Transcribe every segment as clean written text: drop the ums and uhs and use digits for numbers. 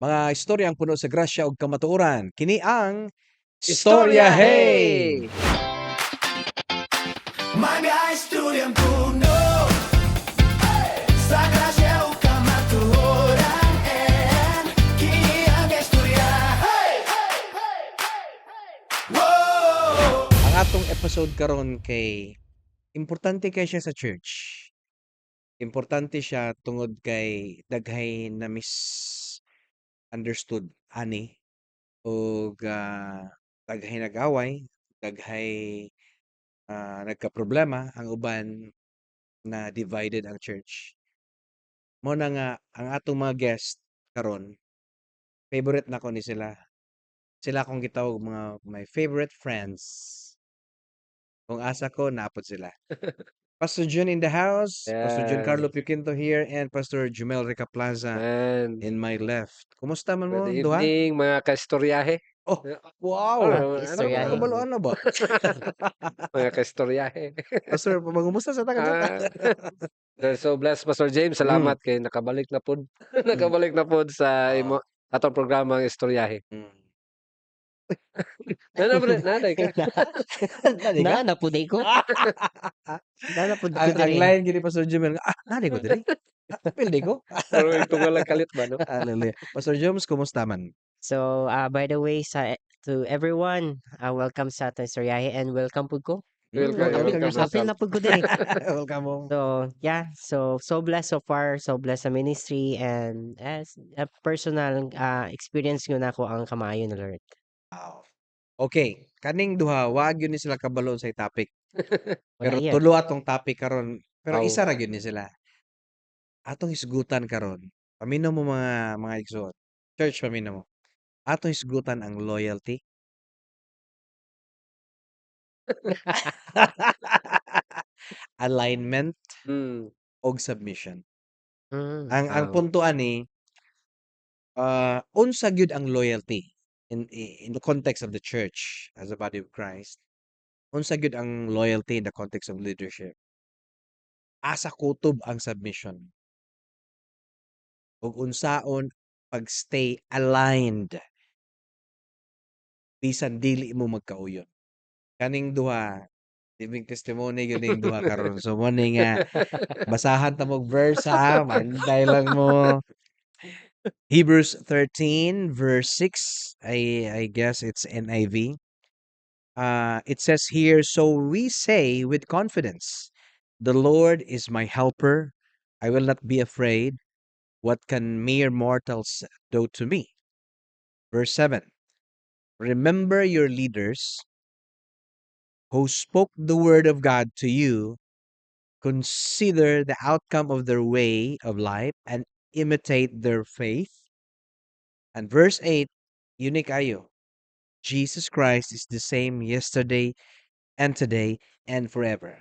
Mga istoryang puno sa grasya ug kamatuoran. Kini ang Istorya Istorya Hey! Hey! Mga istoryang puno sa grasya ug kamatuoran, and kini ang istorya. Hey! Whoa! Ang atong episode karon kay importante kay siya sa church. Importante siya tungod kay daghay na misunderstood ani ug daghay nag-away, daghay nagkaproblema ang uban na divided ang church. Mao na nga ang atong mga guest karon, favorite nako ni sila. Sila akong gitawag mga my favorite friends. Kung asa ko, naa pod sila. Pastor Jun in the house, Pastor Jun Carlo Yes. Piquinto here, and Pastor Jumel Ricaplaza Man. In my left. Kumusta man mo Good duha? Evening, mga kaistoryahe. Oh, wow! Ah, ano Istoryahe. Kabalo na ba? Mga kaistoryahe. Pastor, mangumusta sa ta ka? Ah, so blessed, Pastor James. Salamat kay nakabalik na pod. Nakabalik na pod sa imo atong programang Istoryahe. Nana ba nanay ka? Nani ka? Na na pud ko. Na na pud ko Ang diri. Line gini, Pastor Jumel, nani ko diri? Ah, pildi ko. Pero tunga lang kalit ba, no? Hallelujah. Pastor Joms, kumusta man? So, by the way, sa to everyone, welcome sa atong Istoryahe and welcome pud ko. Welcome, Welcome welcome yourself. Apil na pud ko diri. Welcome mo. So, yeah, so blessed so far, so blessed sa ministry and as a personal experience ko nako ang kamaayo ni Lord. Wow. Okay, kaning duha wa gyud ni sila kabalo sa topic. Wala Pero yun. tulo atong topic karon, pero Aw. isa ra gyud ni sila. Atong hisgutan karon. Paminaw mo, mga igsoon. Church, paminaw mo. Atong hisgutan ang loyalty, alignment og submission. Ang punto ani, unsa gyud ang loyalty in the context of the church as a body of Christ? Unsa gyud ang loyalty in the context of leadership? Asa kutob ang submission? Ug unsaon pag-stay aligned bisan dili mo magkauyon? Kaning duha, living testimony gyud ning duha karon. So mo ni nga basahan ta mog verse ha, maghintay lang mo. Hebrews 13 verse 6, I guess it's NIV. It says here, "So we say with confidence, 'The Lord is my helper. I will not be afraid. What can mere mortals do to me?" Verse 7, "Remember your leaders who spoke the word of God to you. Consider the outcome of their way of life and imitate their faith." And verse 8, unique ayo. "Jesus Christ is the same yesterday and today and forever."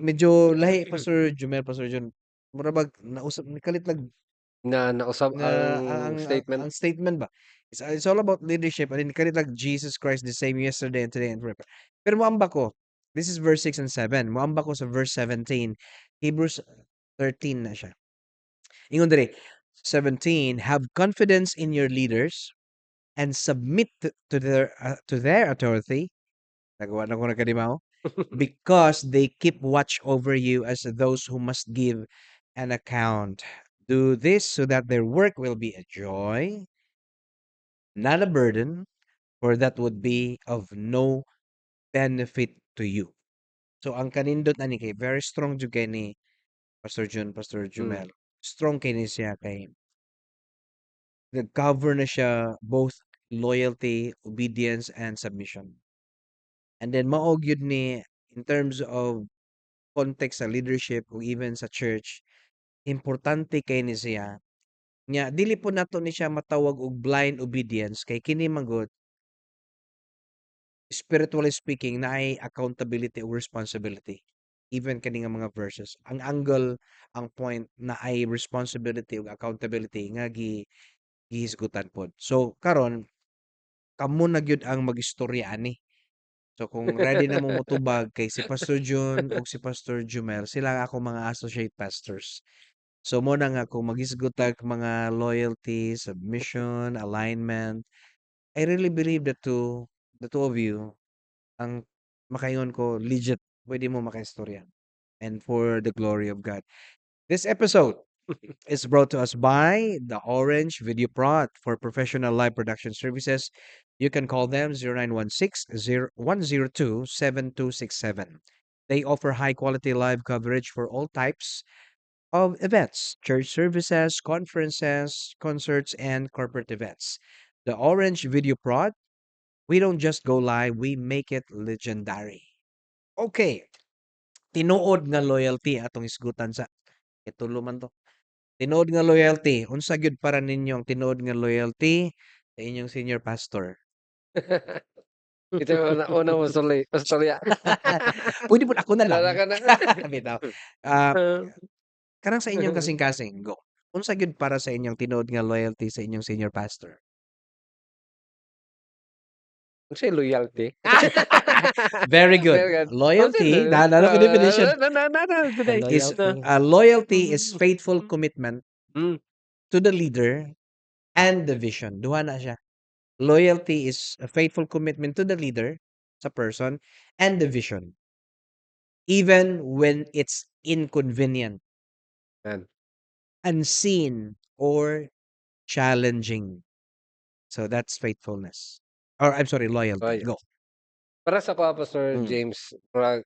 Medyo lahi, Pastor Jumel, Pastor John. Mura bag nausap ni kalit lag Na nausab na ang ang statement. Ang statement ba. It's all about leadership and then kalit lag "Jesus Christ the same yesterday and today and forever." Pero moamba ko, this is verse 6 and 7. Moamba ko sa verse 17, Hebrews 13 na siya. Ingon diri, 17, "Have confidence in your leaders and submit to their authority." Nagawa na ko na kadimaw. "Because they keep watch over you as those who must give an account. Do this so that their work will be a joy, not a burden, for that would be of no benefit to you." So ang kanindot ani kay very strong jud kay ni Pastor Jun, Pastor Jumel. Strong kay ni siya kay nag-cover na siya both loyalty, obedience, and submission. And then mao gyud ni in terms of context sa leadership o even sa church, importante kay ni siya. Nya dili po nato ni siya matawag og blind obedience kay kini man gud, spiritually speaking, naay accountability o responsibility. Even kani nga mga verses. Ang angle, ang point naay responsibility ug accountability nga gi gihisgutan pod. So karon kamo na gyud ang magistorya ani. So kung ready na mo motubag kay si Pastor Jun ug si Pastor Jumel, sila ang akong mga associate pastors. So mao na nga kung maghisgot tag mga loyalty, submission, alignment, I really believe that to the two of you, ang makaingon ko, legit pwede mo makaistorya and for the glory of God. This episode is brought to us by the Orange Video Prod. For professional live production services, you can call them 0916 102 7267. They offer high quality live coverage for all types of events, church services, conferences, concerts, and corporate events. The Orange Video Prod, we don't just go live, we make it legendary. Okay. Tinuod nga loyalty atong hisgutan sa itulo man to. Tinuod nga loyalty, unsa gyud para ninyo ang tinuod nga loyalty sa inyong senior pastor? Ito una una mo sulay istorya. Pwede pod ako na lang. Wala ka na. Bitaw. Ah, kanang sa inyong kasing-kasing, go. Unsa gyud para sa inyong tinuod nga loyalty sa inyong senior pastor? Unsay loyalty? Very good. Very good. Loyalty, na na ko definition. Na na na today. Is Loyalty. Loyalty is faithful commitment to the leader and the vision. Duha na siya. Loyalty is a faithful commitment to the leader, sa person, and the vision. Even when it's inconvenient, Yan. Unseen, or challenging. So that's faithfulness. Or I'm sorry, loyalty. Loyalty. Go. Para sa ako, Pastor James, murag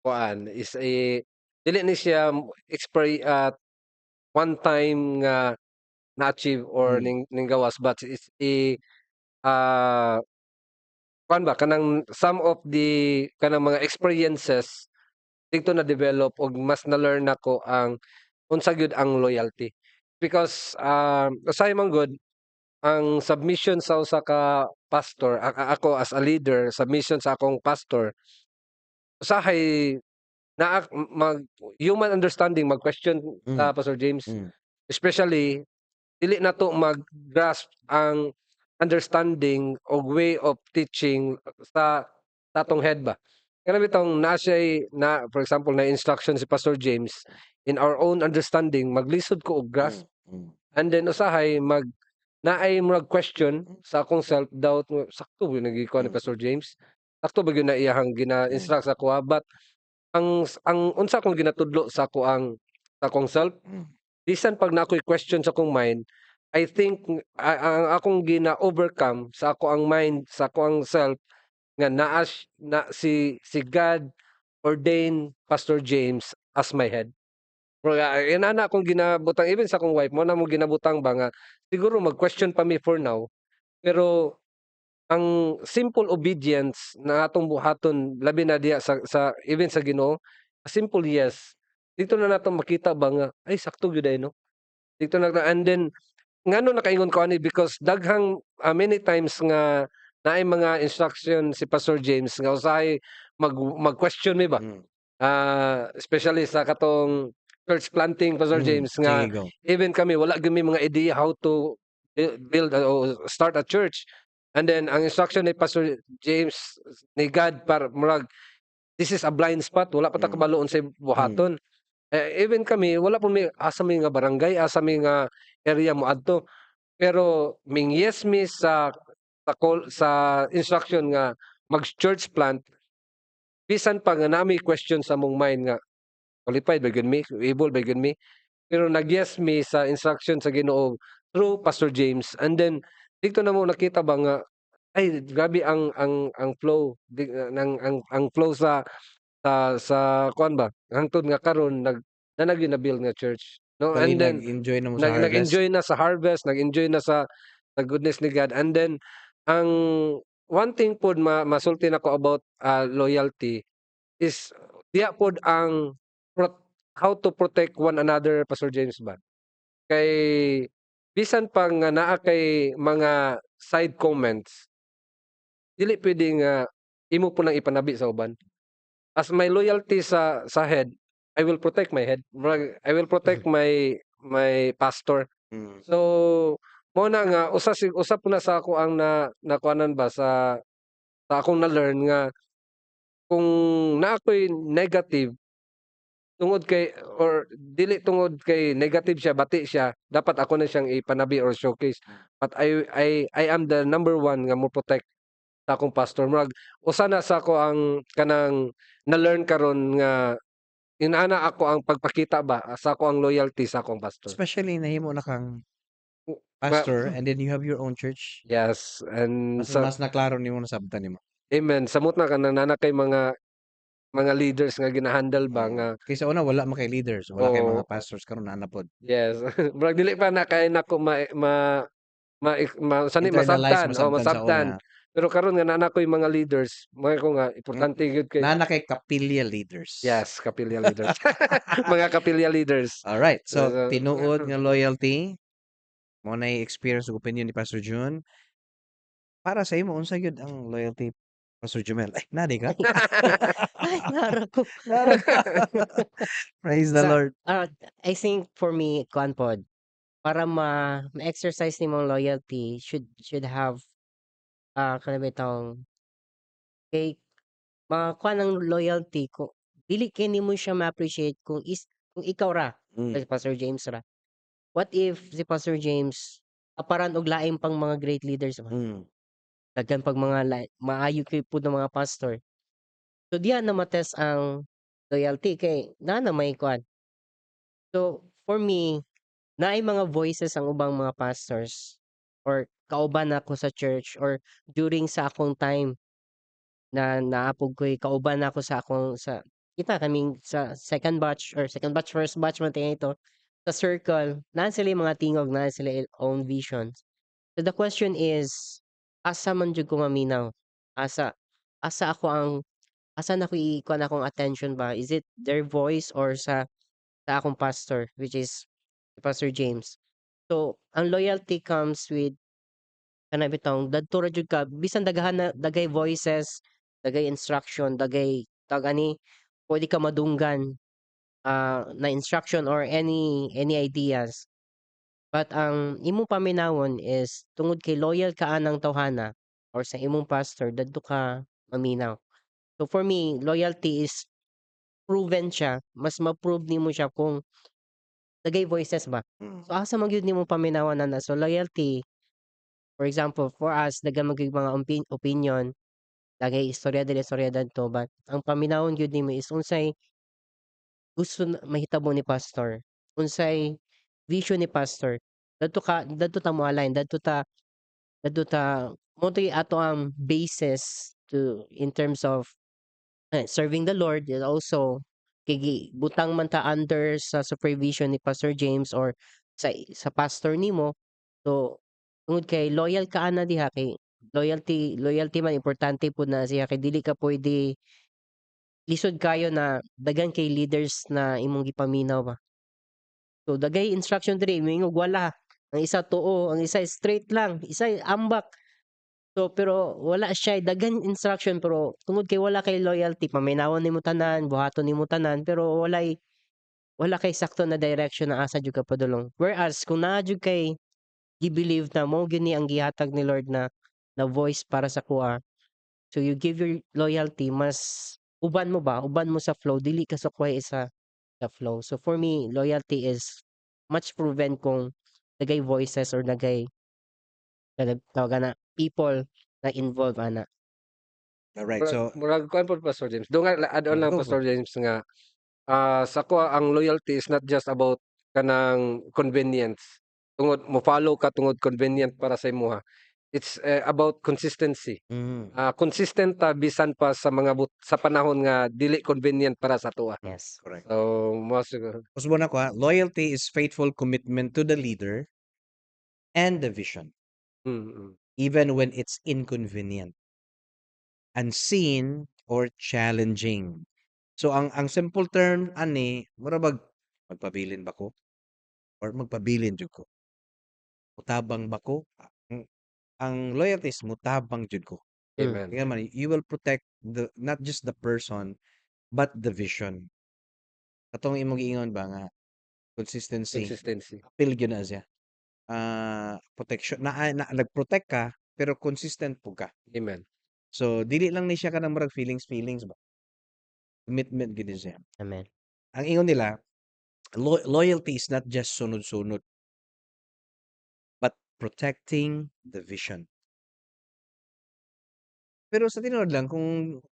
kuan is a dili ni siya expiry at one time nga na-achieve or ning gawas, but it's a kuan ba, kanang some of the kanang mga experiences didto na-develop og mas na-learn nako ang unsa gyud ang loyalty. Because usahay man gud ang submission sa usa ka pastor, ako as a leader, submission sa akong pastor, usahay naa mag human understanding, mag-question ta, Pastor James. Especially dili nato mag-grasp ang understanding og way of teaching sa atong head ba. Kana bitong naa siya'y na, for example, na instruction si Pastor James, in our own understanding maglisod ko og grasp. And then usahay mag naay murag question sa akong self doubt, sakto ba gyud gikuan ni Pastor James? Sakto ba gyud na iyahang gina-instruct sa akoa? But ang unsa akong ginatudlo sa akong self, bisan pag naa koy question sa akong mind, I think ang akong gina-overcome sa ako ang mind, sa ako ang self nga naa na si God ordain Pastor James as my head. Murag inana akong ginabutang, even sa akong wife mao na among ginabutang ba nga siguro mag-question pa mi for now, pero ang simple obedience na atong buhaton, labi na diha sa even sa Ginoo, a simple yes, didto na nato makita ba nga, "Ay, sakto gyud ay, 'no?" Didto na. And then ngano nakaingon ko ani, because daghang many times nga naay mga instruction si Pastor James nga usahay mag mag-question mi ba. Especially sa katong church planting, Pastor James, nga Sige, go. Even kami wala gyud mi mga idea how to build o start a church. And then ang instruction ni Pastor James, ni God, para murag this is a blind spot, wala pa ta kabalo unsay buhaton. Eh, even kami wala pud mi, asa mi nga barangay, asa mi nga area moadto. Pero ming yes mi sa call, sa instruction nga mag-church plant, bisan pa nga naa mi question sa among mind nga qualified ba gyud mi, able ba gyud mi, pero nag-yes mi sa instruction sa Ginoo through Pastor James. And then didto namo nakita ba nga ay grabe ang flow di ng ang flow sa kuan ba, hangtod nga karon nag naa na gyud na-build nga church, 'no? Bali And then nag-enjoy na mo sa harvest? Nag-enjoy na sa harvest, nag-enjoy na sa goodness ni God. And then ang one thing pod masulti nako about loyalty is diha pod ang how to protect one another, Pastor James ba. Kay bisan pa nga naa kay mga side comments, dili puwede nga imo po nang ipanabi sa uban. As my loyalty sa head, I will protect my head. Murag I will protect my pastor. So, mao na nga usa pud na sa ako ang na nakuanan ba sa akong na-learn nga kung naa ko'y negative, Tungod kay or dili tungod kay negative siya, bati siya, dapat ako na siyang ipanabi or showcase. But I am the number one nga mo-protect sa akong pastor. Murag usa na sa ako ang kanang na-learn karon nga inana ako ang pagpakita ba sa ako ang loyalty sa akong pastor. Especially nahimo na kang pastor and then you have your own church. Yes, and Mas sa mas naklaro nimo, nasabtan nimo. Amen. Samot na kanang naa na kay mga leaders nga gina-handle ba nga Kay sa una wala man kay leaders, wala kay mga Oo. pastors, karon naa na pod. Yes. Murag dili pa na kay nako ma ma ma ma sani Internalize, masabtan, o masabtan sa masabtan. una. Pero karon nga naa na koy mga leaders, mao ko nga importante gyud kay Naa na kay kapilya leaders. Yes, kapilya leaders. Mga kapilya leaders. Alright. So, So, tinuod nga loyalty, mao nay experience ug opinion ni Pastor June. Para sa imo, unsa gyud ang loyalty, Pastor Jumel? Ay, naa di ka? Ay, nara ko. Nara ka. Praise the Lord. I think for me, kuan pod, para ma ma-exercise nimo ang loyalty should have kana bitawng kay makuan ang loyalty ko dili kay nimo siya ma-appreciate kung is kung ikaw ra, si Pastor James ra. What if si Pastor James aparan og lain pang mga great leaders ba? Daghan pag mga maayo kay pud nga mga pastor. So diha na ma-test ang loyalty kay naa na may kuan. So for me, naay mga voices ang ubang mga pastors or kauban nako sa church or during sa akong time na naa pud ko'y kauban nako sa akong sa kita kaming sa second batch or second batch, first batch man tingay ito, sa circle, naa sila mga tingog, naa sila own visions. So the question is, asa man jud ko maminaw? Asa ako ang asa nako i-kuan akong attention ba? Is it their voice or sa akong pastor, which is si Pastor James? So, ang loyalty comes with kana bitawng dadto ra jud ka bisan daghan na daghay voices, daghay instruction, daghay tawag ani, pwede ka madunggan na instruction or any ideas. But ang imong paminawon is tungod kay loyal ka anang tawhana or sa imong pastor, dadto ka maminaw. So for me, loyalty is proven siya, mas ma-prove nimo siya kung daghay voices ba. So asa man gyud nimo paminawan ana. So loyalty, for example, for us, daghan man gyud mga opinion, daghay istorya diri, istorya dadto, but ang paminawon gyud nimo is unsay gusto na mahitabo ni pastor, unsay vision ni pastor. Dadto ta mo-align, dadto ta mao to'y ato ang basis to in terms of serving the Lord, and also kay gibutang man ta under sa supervision ni Pastor James or sa pastor nimo. So tungod kay loyal ka ana diha, kay loyalty loyalty man, importante pud na siya kay dili ka puwede, lisod kaayo na daghan kay leaders na imong gipaminaw ba. So daghay instruction diri, moingon wala, ang isa tuo, ang isa straight lang, isa ambak. So pero wala siya daghan instruction, pero tungod kay wala kay loyalty, paminawon nimo tanan, buhaton nimo tanan, pero wala kay sakto na direction na asa jud ka padulong. Whereas kung naa jud kay gi-believe na mao gyud ni ang gihatag ni Lord na voice para sa akoa. So you give your loyalty, mas uban mo ba, uban mo sa flow, dili ka sukway sa flow. So for me, loyalty is much proven kung daghay voices or daghay tawag ana, people na involve ana. Alright, Murag so murag kuan pod, Pastor James, dungan add on lang Go, go. Pastor James, nga sa akoa ang loyalty is not just about kanang convenience. Tungod mo-follow ka tungod convenient para sa imuha. It's about consistency. Consistent ta bisan pa sa mga sa panahon nga dili convenient para sa atoa. Correct. So mao siguro. Usbon ako ha, loyalty is faithful commitment to the leader and the vision, even when it's inconvenient, unseen, or challenging. So ang simple term ani, mura bag magpabilin ba ko or magpabilin jud ko? Mutabang ba ko? Ang loyalty is mutabang jud ko. Amen. Kaya man you will protect the not just the person but the vision. Katong imong giingon ba nga consistency. Consistency. Apil gyud na siya. Protection na nag-protect ka pero consistent pud ka. Amen. So dili lang ni siya kanang murag feelings feelings ba. Commitment gyud ni siya. Amen. Ang ingon nila, loyalty is not just sunod-sunod but protecting the vision. Pero sa tinuod lang, kung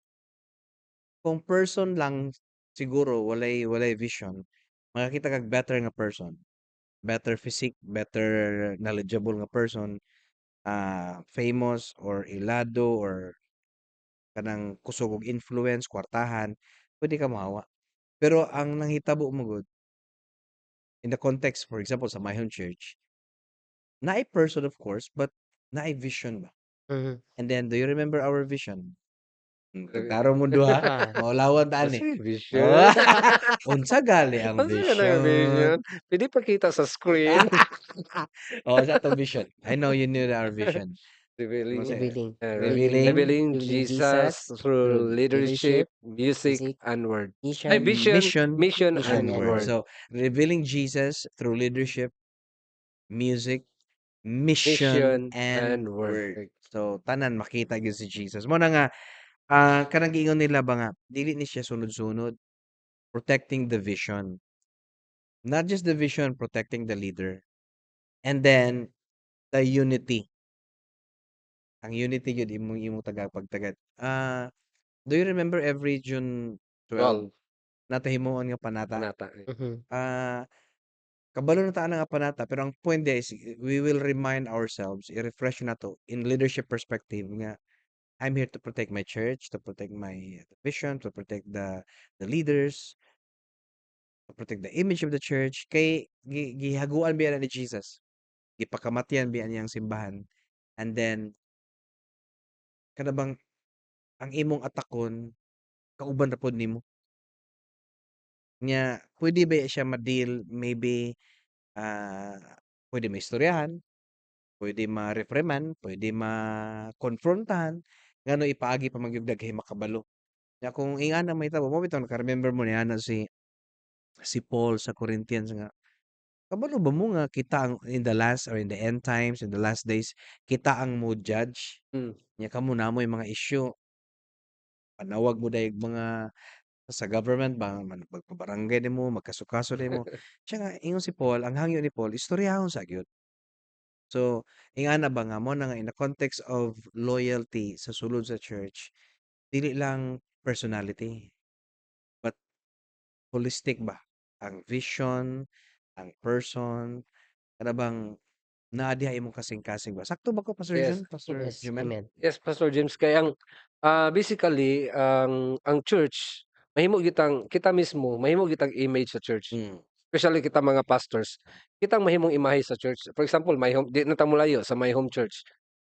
person lang siguro, walay vision, makakita kag better nga person, better physique, better knowledgeable nga person, famous or ilado or kanang kusog og influence, kwartahan, pwede ka mohawa. Pero ang nanghitabo man gud in the context, for example, sa My Home Church, naay person, of course, but naay vision ba. And then do you remember our vision? Tagtarong mo duha, Ah. maulawan ta ani. Unsay vision? Oh, unsa gali ang Unsa kanang vision? Vision? Pwede pakita sa screen? Oh, sa atong vision. I know you knew our vision. Revealing, Unsa Revealing. Revealing revealing Revealing Jesus Jesus through through leadership, leadership, music, music, and word. Mission, Ay, vision, Mission, mission, mission and and and word. word. So, revealing Jesus through leadership, music, mission, Mission and and word. Word. So, tanan makita gyud si Jesus. Mao na nga, kanang giingon nila ba nga dili ni siya sunod-sunod. Protecting the vision. Not just the vision, protecting the leader. And then the unity. Ang unity gyud imong imong taga pagtagad. Do you remember every June 12 12. Naa tay himuon nga panata? Panata, eh. Kabalo na ta ana nga panata, pero ang point diay is we will remind ourselves, i-refresh nato in leadership perspective nga I'm here to protect my church, to protect my vision, to protect the leaders, to protect the image of the church kay gihaguan biya na ni Jesus. Gipakamatyan biya niyang simbahan. And then kana bang ang imong atakon kauban ra pod nimo. Nya pwede ba siya ma-deal maybe, pwede maistoryahan, pwede ma-reprimand, pwede ma-konfrontahan, ngano ipaagi pa man gyud daghay makabalo. Nya kung ingana mahitabo mao bitaw naka-remember mo niana si Paul sa Corinthians nga, "Kabalo ba mo nga kita ang in the last or in the end times, in the last days, kita ang mo-judge? Nya kamo naa moy mga issue, panawag mo dayeg mga sa government ba, magpa-barangay nimo, magkaso-kaso nimo." Siya nga ingon si Paul, ang hangyo ni Paul istoryahon sa gyud. So, ingana ba nga mao na nga in the context of loyalty sa sulod sa church, dili lang personality, but holistic ba, ang vision, ang person, kana bang naa diha imong kasing-kasing ba. Sakto ba ko, Pastor Yes. Jun, Pastor Yes, Jumel? amen. Yes, Pastor James, kay ang, basically ang church mahimo kitang kita mismo mahimo kitang image sa church. Especially kita mga pastors, kitang mahimong imahe sa church. For example, My Home, di na ta molayo sa My Home Church.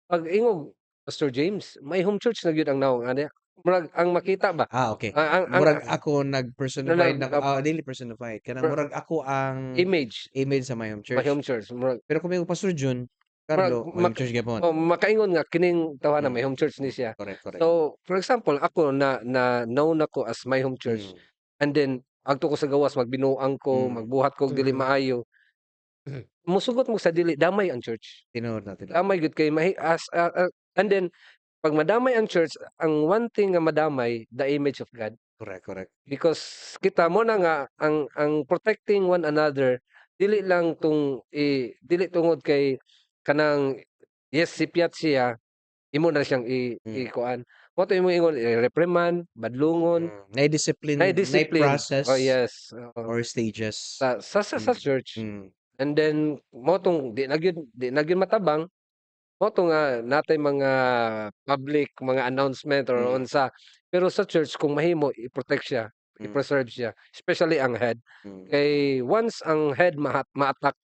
Pag ingog Pastor James, My Home Church na gyud ang nawong ani. Murag ang makita ba? Ah, okey. Ang Murag ako nag-personified na dili personified, kanang murag ako ang image. Image sa My Home My Church. Home Church murag Pero kung moingon Pastor Jun, murag Carlo, My Home Church gyapon. Oh, makaingon nga kining tawhana My Home Church ni siya. Correct, correct. So, for example, ako na known ako as My Home Church and then adto ko sa gawas, magbinuang ko, magbuhat ko og dili maayo. Musugot mo sa dili, damay ang church. Tinuod na, tinuod. Damay gyud kay mahi as and then pag madamay ang church, ang one thing nga madamay, the image of God. Correct, correct. Because kita mo na nga ang protecting one another dili lang tung i dili tungod kay kanang yes sipyat siya, imo na siyang i ikuan. Mao to imong ingon i-reprimand, badlongon. Naay discipline, Naay naay discipline. Process Oh, yes, oo. Or stages. Sa church. And then mao tong di na gyud matabang, mao to nga naa tay mga public mga announcement or unsa. Pero sa church kung mahimo i-protect siya, i-preserve siya, especially ang head. Kay once ang head ma-attack,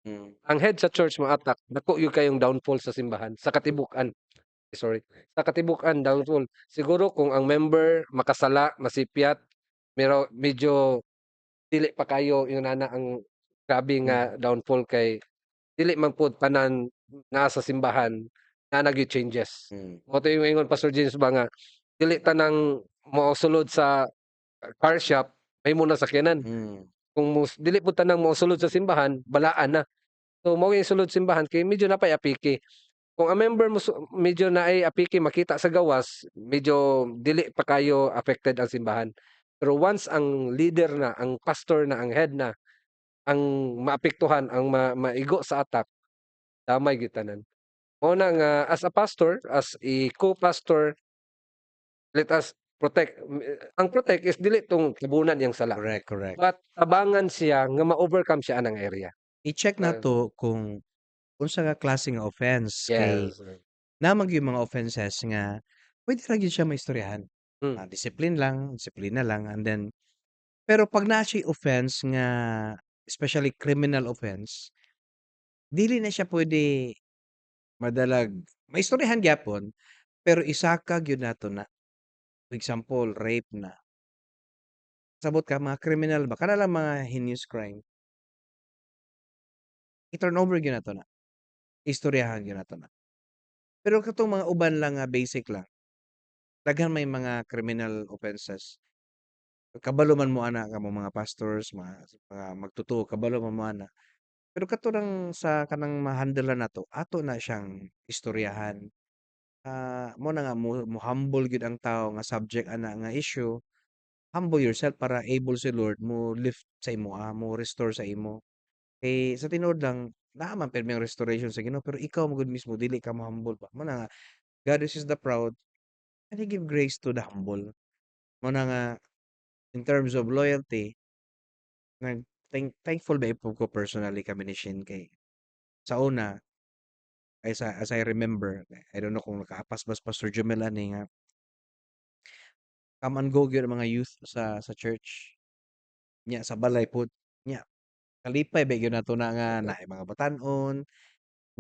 ang head sa church ma-attack, dako gyud kayong downfall sa simbahan, sa katibuk-an. Sorry, sa katibuk-an downfall. Siguro kung ang member makasala, masipyat, pero medyo dili pa kayo ingon ana ang grabe nga downfall kay dili man pud tanan naa sa simbahan naa na gyud changes. Mao to yung ingon, Pastor James, ba nga dili tanang mosulod sa car shop mahimo na sakyanan. Kung dili pud tanang mosulod sa simbahan balaan na. So mao gyud sulod simbahan kay medyo napay apiki. Kung ang member mo medyo naay apiki makita sa gawas, medyo dili pa kayo affected ang simbahan. Pero once ang leader na, ang pastor na, ang head na, ang maapektuhan, ang maigo sa attack, damay gyud tanan. Mao na nga as a pastor, as a co-pastor, let us protect. Ang protect is dili tong tabunan iyang sala. Correct, correct. But tabangan siya nga ma-overcome siya anang area. I-check nato kung unsa ka klase nga offense kay naa man gyud mga offenses nga pwede ra gyud siya maistoryahan. Ah, discipline lang, disiplina lang, and then pero 'pag naa siya'y offense nga especially criminal offense, dili na siya pwede madalag maistoryahan gyapon, pero isaka gyud nato na. For example, rape na. Sabot ka mga criminal ba, kana lang mga heinous crime. I-turn over gyud nato na. Istoryahan gyud nato na. Pero katong mga uban lang nga basic lang, daghan may mga criminal offenses. Kabalo man mo ana kamo mga pastors, mga magtotoo, kabalo man mo ana. Pero kato lang sa kanang ma-handle nato, ato na siyang istoryahan. Ah, mao na nga mo humble gyud ang tawo nga subject ana nga issue. Humble yourself para able si Lord mo lift sa imoha, mo restore sa imo. Kay sa tinuod lang, naa man pirming restoration sa Ginoo, pero ikaw man gud mismo dili ka mo-humble ba. Mao na nga God resists the proud and He give grace to the humble. Mao na nga in terms of loyalty, nag thank thankful ba pud ko personally, kami ni Shin, kay sa una ay sa as I remember, I don't know kung nakaapas ba si Pastor Jumel ani nga come and go gyud ang mga youth sa church. Nya sa balay pod, nya kalipay ba gyud nato na nga naay mga batan-on,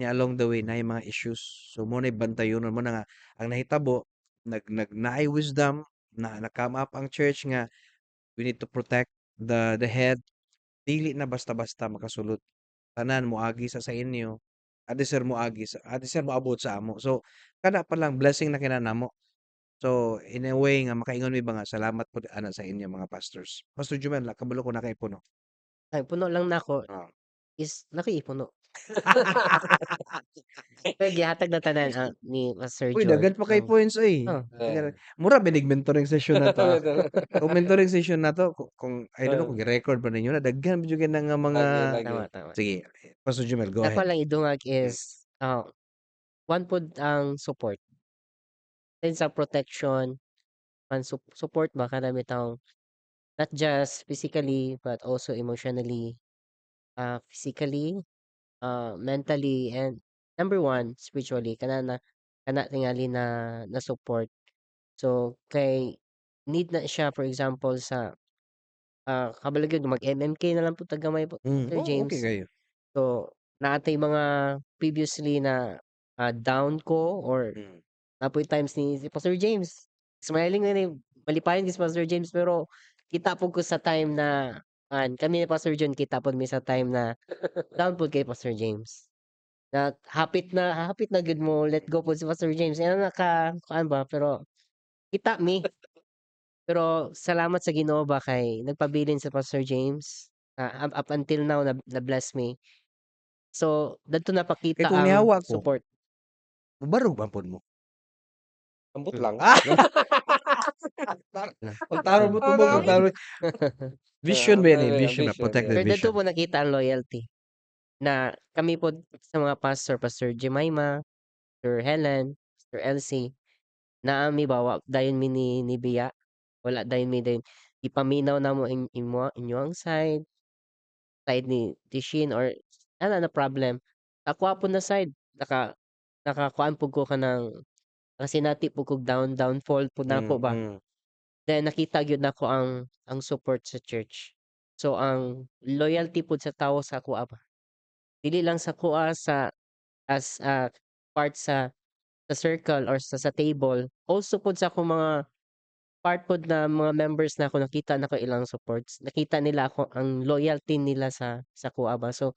nya along the way naay mga issues. So mao nay bantayonon, mao na nga ang nahitabo nag nag naay wisdom na na-come up ang church nga we need to protect the head. Dili na basta-basta makasulod. Tanan moagi sa inyo, adi sir moagi sa adi sir moabot sa amo. So kana pa lang, blessing na kina namo. So in a way nga makaingon mi ba nga salamat pud ana sa inyo, mga pastors. Pastor Jumel, kabalo ko na kay puno. Ay, puno lang nako is nakiipuno. Pero gihatag na tanan ni Pastor Uy, John. daghan pa kay points oy. Oh. Mura ba nig mentoring session na to, ah. Kung mentoring session na to, kung I don't know kung gi-record ba ninyo na, daghan jud kay na nga mga Lagi, lagi. Tama, tama. Sige, Pastor Jumel, go Ako ahead. Lang idungag is, one pod ang support. Then sa protection, and support ba kana bitawng not just physically but also emotionally, physically, mentally, and number one, spiritually, kana na kana tingali na na support. So kay need na siya, for example sa, kabalo gyud mag-MMK na lang pud tag gamay po, Sir Oh, James. okey kayo. So naa tay mga previously na, down ko or naa poy times ni si Pastor James, smiling na ni, malipayon si Pastor James, pero kita pud ko sa time na kami ni Pastor John, kita pud mi sa time na down pud kay Pastor James. Na hapit na gyud mo let go pud si Pastor James, ingana ka kuan ba, pero kita mi. Pero salamat sa Ginoo ba kay nagpabilin si Pastor James, up up until now na na-bless me. So dadto Kay napakita kung ang nihawa ko, support. Mubarog man pud mo? Ambot lang. Ah! Pagtarong mo tubong, pagtarong. Vision ba yan eh, vision na, Vision, protect the Pero dadto vision. po nakita ang loyalty. Na kami pod sa mga pastor, Pastor Jemima, Pastor Helen, Pastor Elsie, naa mi ba wa dayon mi ni biya, wala dayon mi dayon ipaminaw namo in imo inyohang side, side ni Tishin or ana na problem. Akoa pod na side nakakuan pud ko kanang nakasinati pud kog downfall pud nako ba. Then nakita gyud nako ang support sa church. So ang loyalty pud sa tawo sa akoa ba. Dili lang sa akoa sa as a part sa circle or sa table, also pud sa akong mga part pod na mga members nako, nakita nako ilang supports, nakita nila ako ang loyalty nila sa akoa ba. So,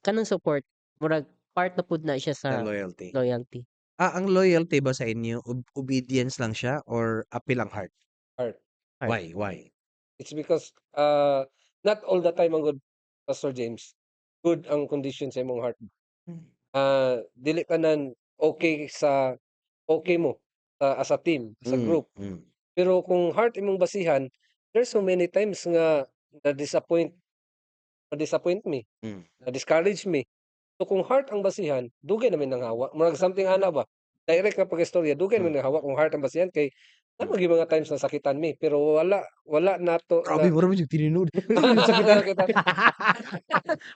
kanang support murag part na pud na siya sa Sa loyalty. Loyalty. Ah, ang loyalty ba sa inyo obedience lang siya or apil ang heart? Heart. Heart. Why, why? It's because, not all the time ang good, Pastor James, good ang condition sa imong heart. Dili tanan okey sa okey mo, as a team, as a group. Pero kung heart imong basihan There's so many times nga na-disappoint me, na-discourage me. So kung heart ang basihan, dugay na mi nanghawa. Murag something ana ba, direct nga pag-istorya, dugay na mi nanghawa kung heart ang basihan kay naa man gyud mga times na sakitan mi, pero wala wala nato Grabe, na mura man jud tinuod. Sakitan.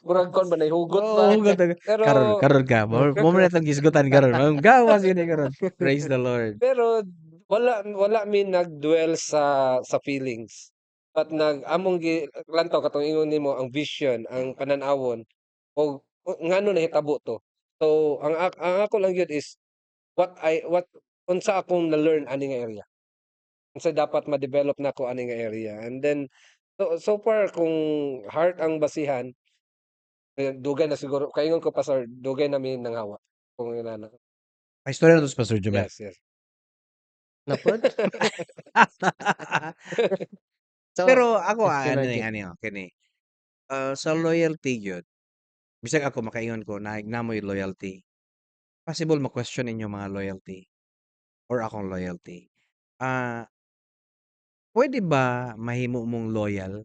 Murag kuan ba, nahihugot Oo, ba? hugot talaga. Pero Karon karon ka mo man na itong gisgutan karon, gawas gyud ni karon. Praise the Lord. Pero wala wala mi nag-dwell sa feelings. But nag among gi lantaw katong ingon nimo ang vision, ang panan-awon og ngano nahitabo to. So ang ako lang gyud is what unsa akong na-learn ani nga area. Unsa dapat ma-develop nako ani nga area, and then so far kung heart ang basihan, eh, dugay na siguro kaingon ko, Pastor, dugay na mi nanghawa kung inana. Pa-istorya nato si Pastor Jomel. Yes. Na pod? So, Pero ako, si ano ni Roger. Ani, oh, kini, sa loyalty gyud, bisag ako makaingon ko na namoy loyalty. Possible ma-question inyong mga loyalty or akong loyalty. Puwede ba mahimo mong loyal,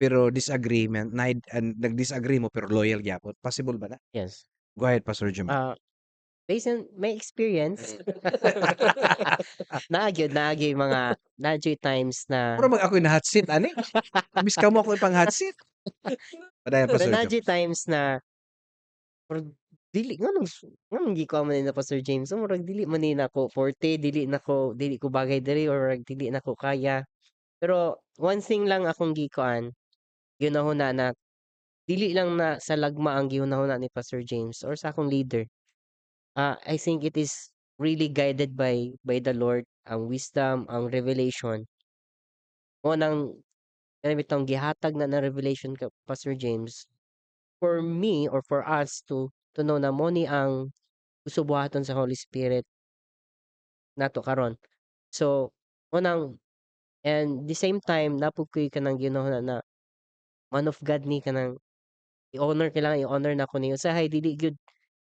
pero disagreement naay nag-disagree mo pero loyal gyapon, possible ba na? Yes. Go ahead, Pastor Jomel. Based on my experience, naa gyud mga naa juy times na Mura mag ako'y na hot seat ani. Imbis kamo ako ipang hot seat. Padayon, Pastor naa Jom. juy times na murag dili nganong gikuha man ni na Pastor James, so murag dili man ni nako forte, dili ko bagay diri or murag dili nako kaya. Pero one thing lang akong gikuan, gihunahuna na dili lang na sa lagma ang gihunahuna ni Pastor James or sa akong leader. I think it is really guided by the Lord, ang wisdom, ang revelation. Mao nang kani bitawng gihatag na na revelation ka Pastor James, for me or for us to know na mao ni ang gusto buhaton sa Holy Spirit nato karon. So, mao nang and the same time naa pud ko'y kanang gihunahuna na man of God ni, kanang i-honor, kailangan i-honor nako ni, usahay dili gyud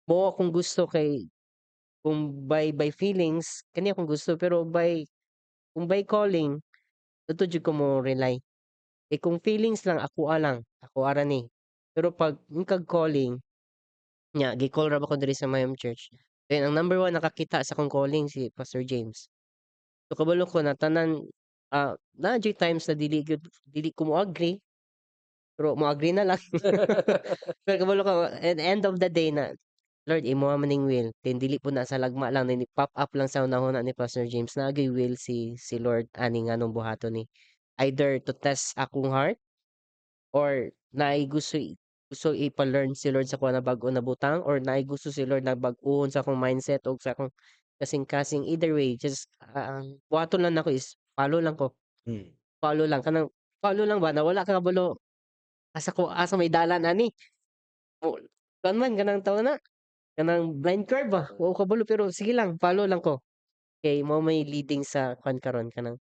mao akong gusto kay kung by feelings kani akong gusto, pero by kung by calling didto jud ko mo rely. Eh, kung feelings lang, akoa lang, akoa ra ni. Pero pag ingon kag calling nya, gi-call ra ba ko diri sa Mayom Church, then ang number 1 nakakita sa akong calling si Pastor James. So kabalo ko na tanan, naa juy times na dili gyud dili ko mo-agree, pero mo-agree na lang. Pero kabalo ko at the end of the day na, "Lord, imoha man ning will," then dili pud na sa lagma lang, then ni-pop up lang sa hunahuna ni Pastor James naa gyuy will si Lord ani nganong buhaton ni. Either to test akong heart or naay gusto ipa-learn si Lord sa akoa na bag-o na butang or naay gusto si Lord na bag-ohon sa akong mindset ug sa akong kasing-kasing. Either way, just ang buhaton lang nako is follow lang ko. Follow lang, kanang follow lang ba na wala ka kabalo asa ko asa may dalan ani. O kuan man kanang tawag na, kanang blind curve ba, wa ko kabalo pero sige lang, follow lang ko. Kay mao may leading sa kuan karon, kanang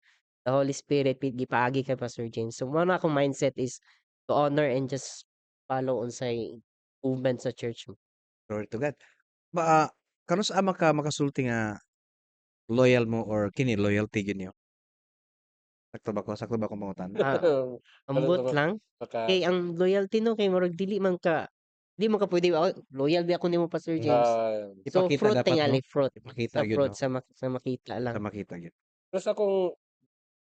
the Holy Spirit gipaagi kay Pastor James. So mao na akong mindset is to honor and just follow unsay movement sa church. Glory to God. Ba kanus-a man ka makasulti nga loyal mo or kini loyalty gyud niyo? Sakto ba ko? Sakto ba akong pangutana? Ambot lang. Baka Kay ang loyalty, no, kay murag dili man ka puwede, "Loyal bi ako nimo, Pastor James." So Ipakita fruit dapat, no? tingali, fruit. Ipakita Sa gyud, fruit no? sa makita lang. Sa makita gyud. Pero sa akong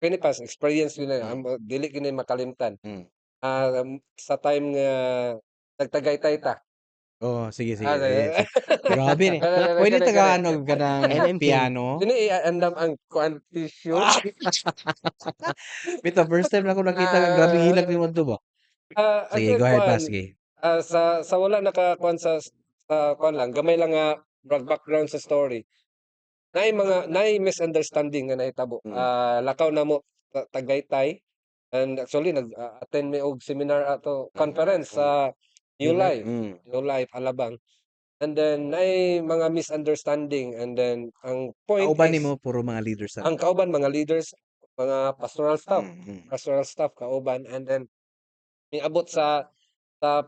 kini pas experience gyud na dili gyud ni makalimtan. Sa time nga nagtagaytay ta. Oo, sige, sige, Ah, sige, sige. Grabe ni. Kani Pwede kani taga kani. ano kanang MMK. piano? Dili i-andam ang kuan, tissue. Bitaw first time nako nakita nga grabe hilak nimo adto ba. Sige, Actually go ahead pa, kuan, sige. sa wala nakakuan sa kuan lang, gamay lang nga murag background sa story. Naay misunderstanding nga nahitabo. Lakaw namo sa Tagaytay and actually nag attend mi og seminar ato, conference sa New Life, New Life Alabang. And then naay mga misunderstanding and then ang point Kauban is nimo puro mga leaders ang talaga? Kauban mga leaders, mga pastoral staff kauban, and then miabot sa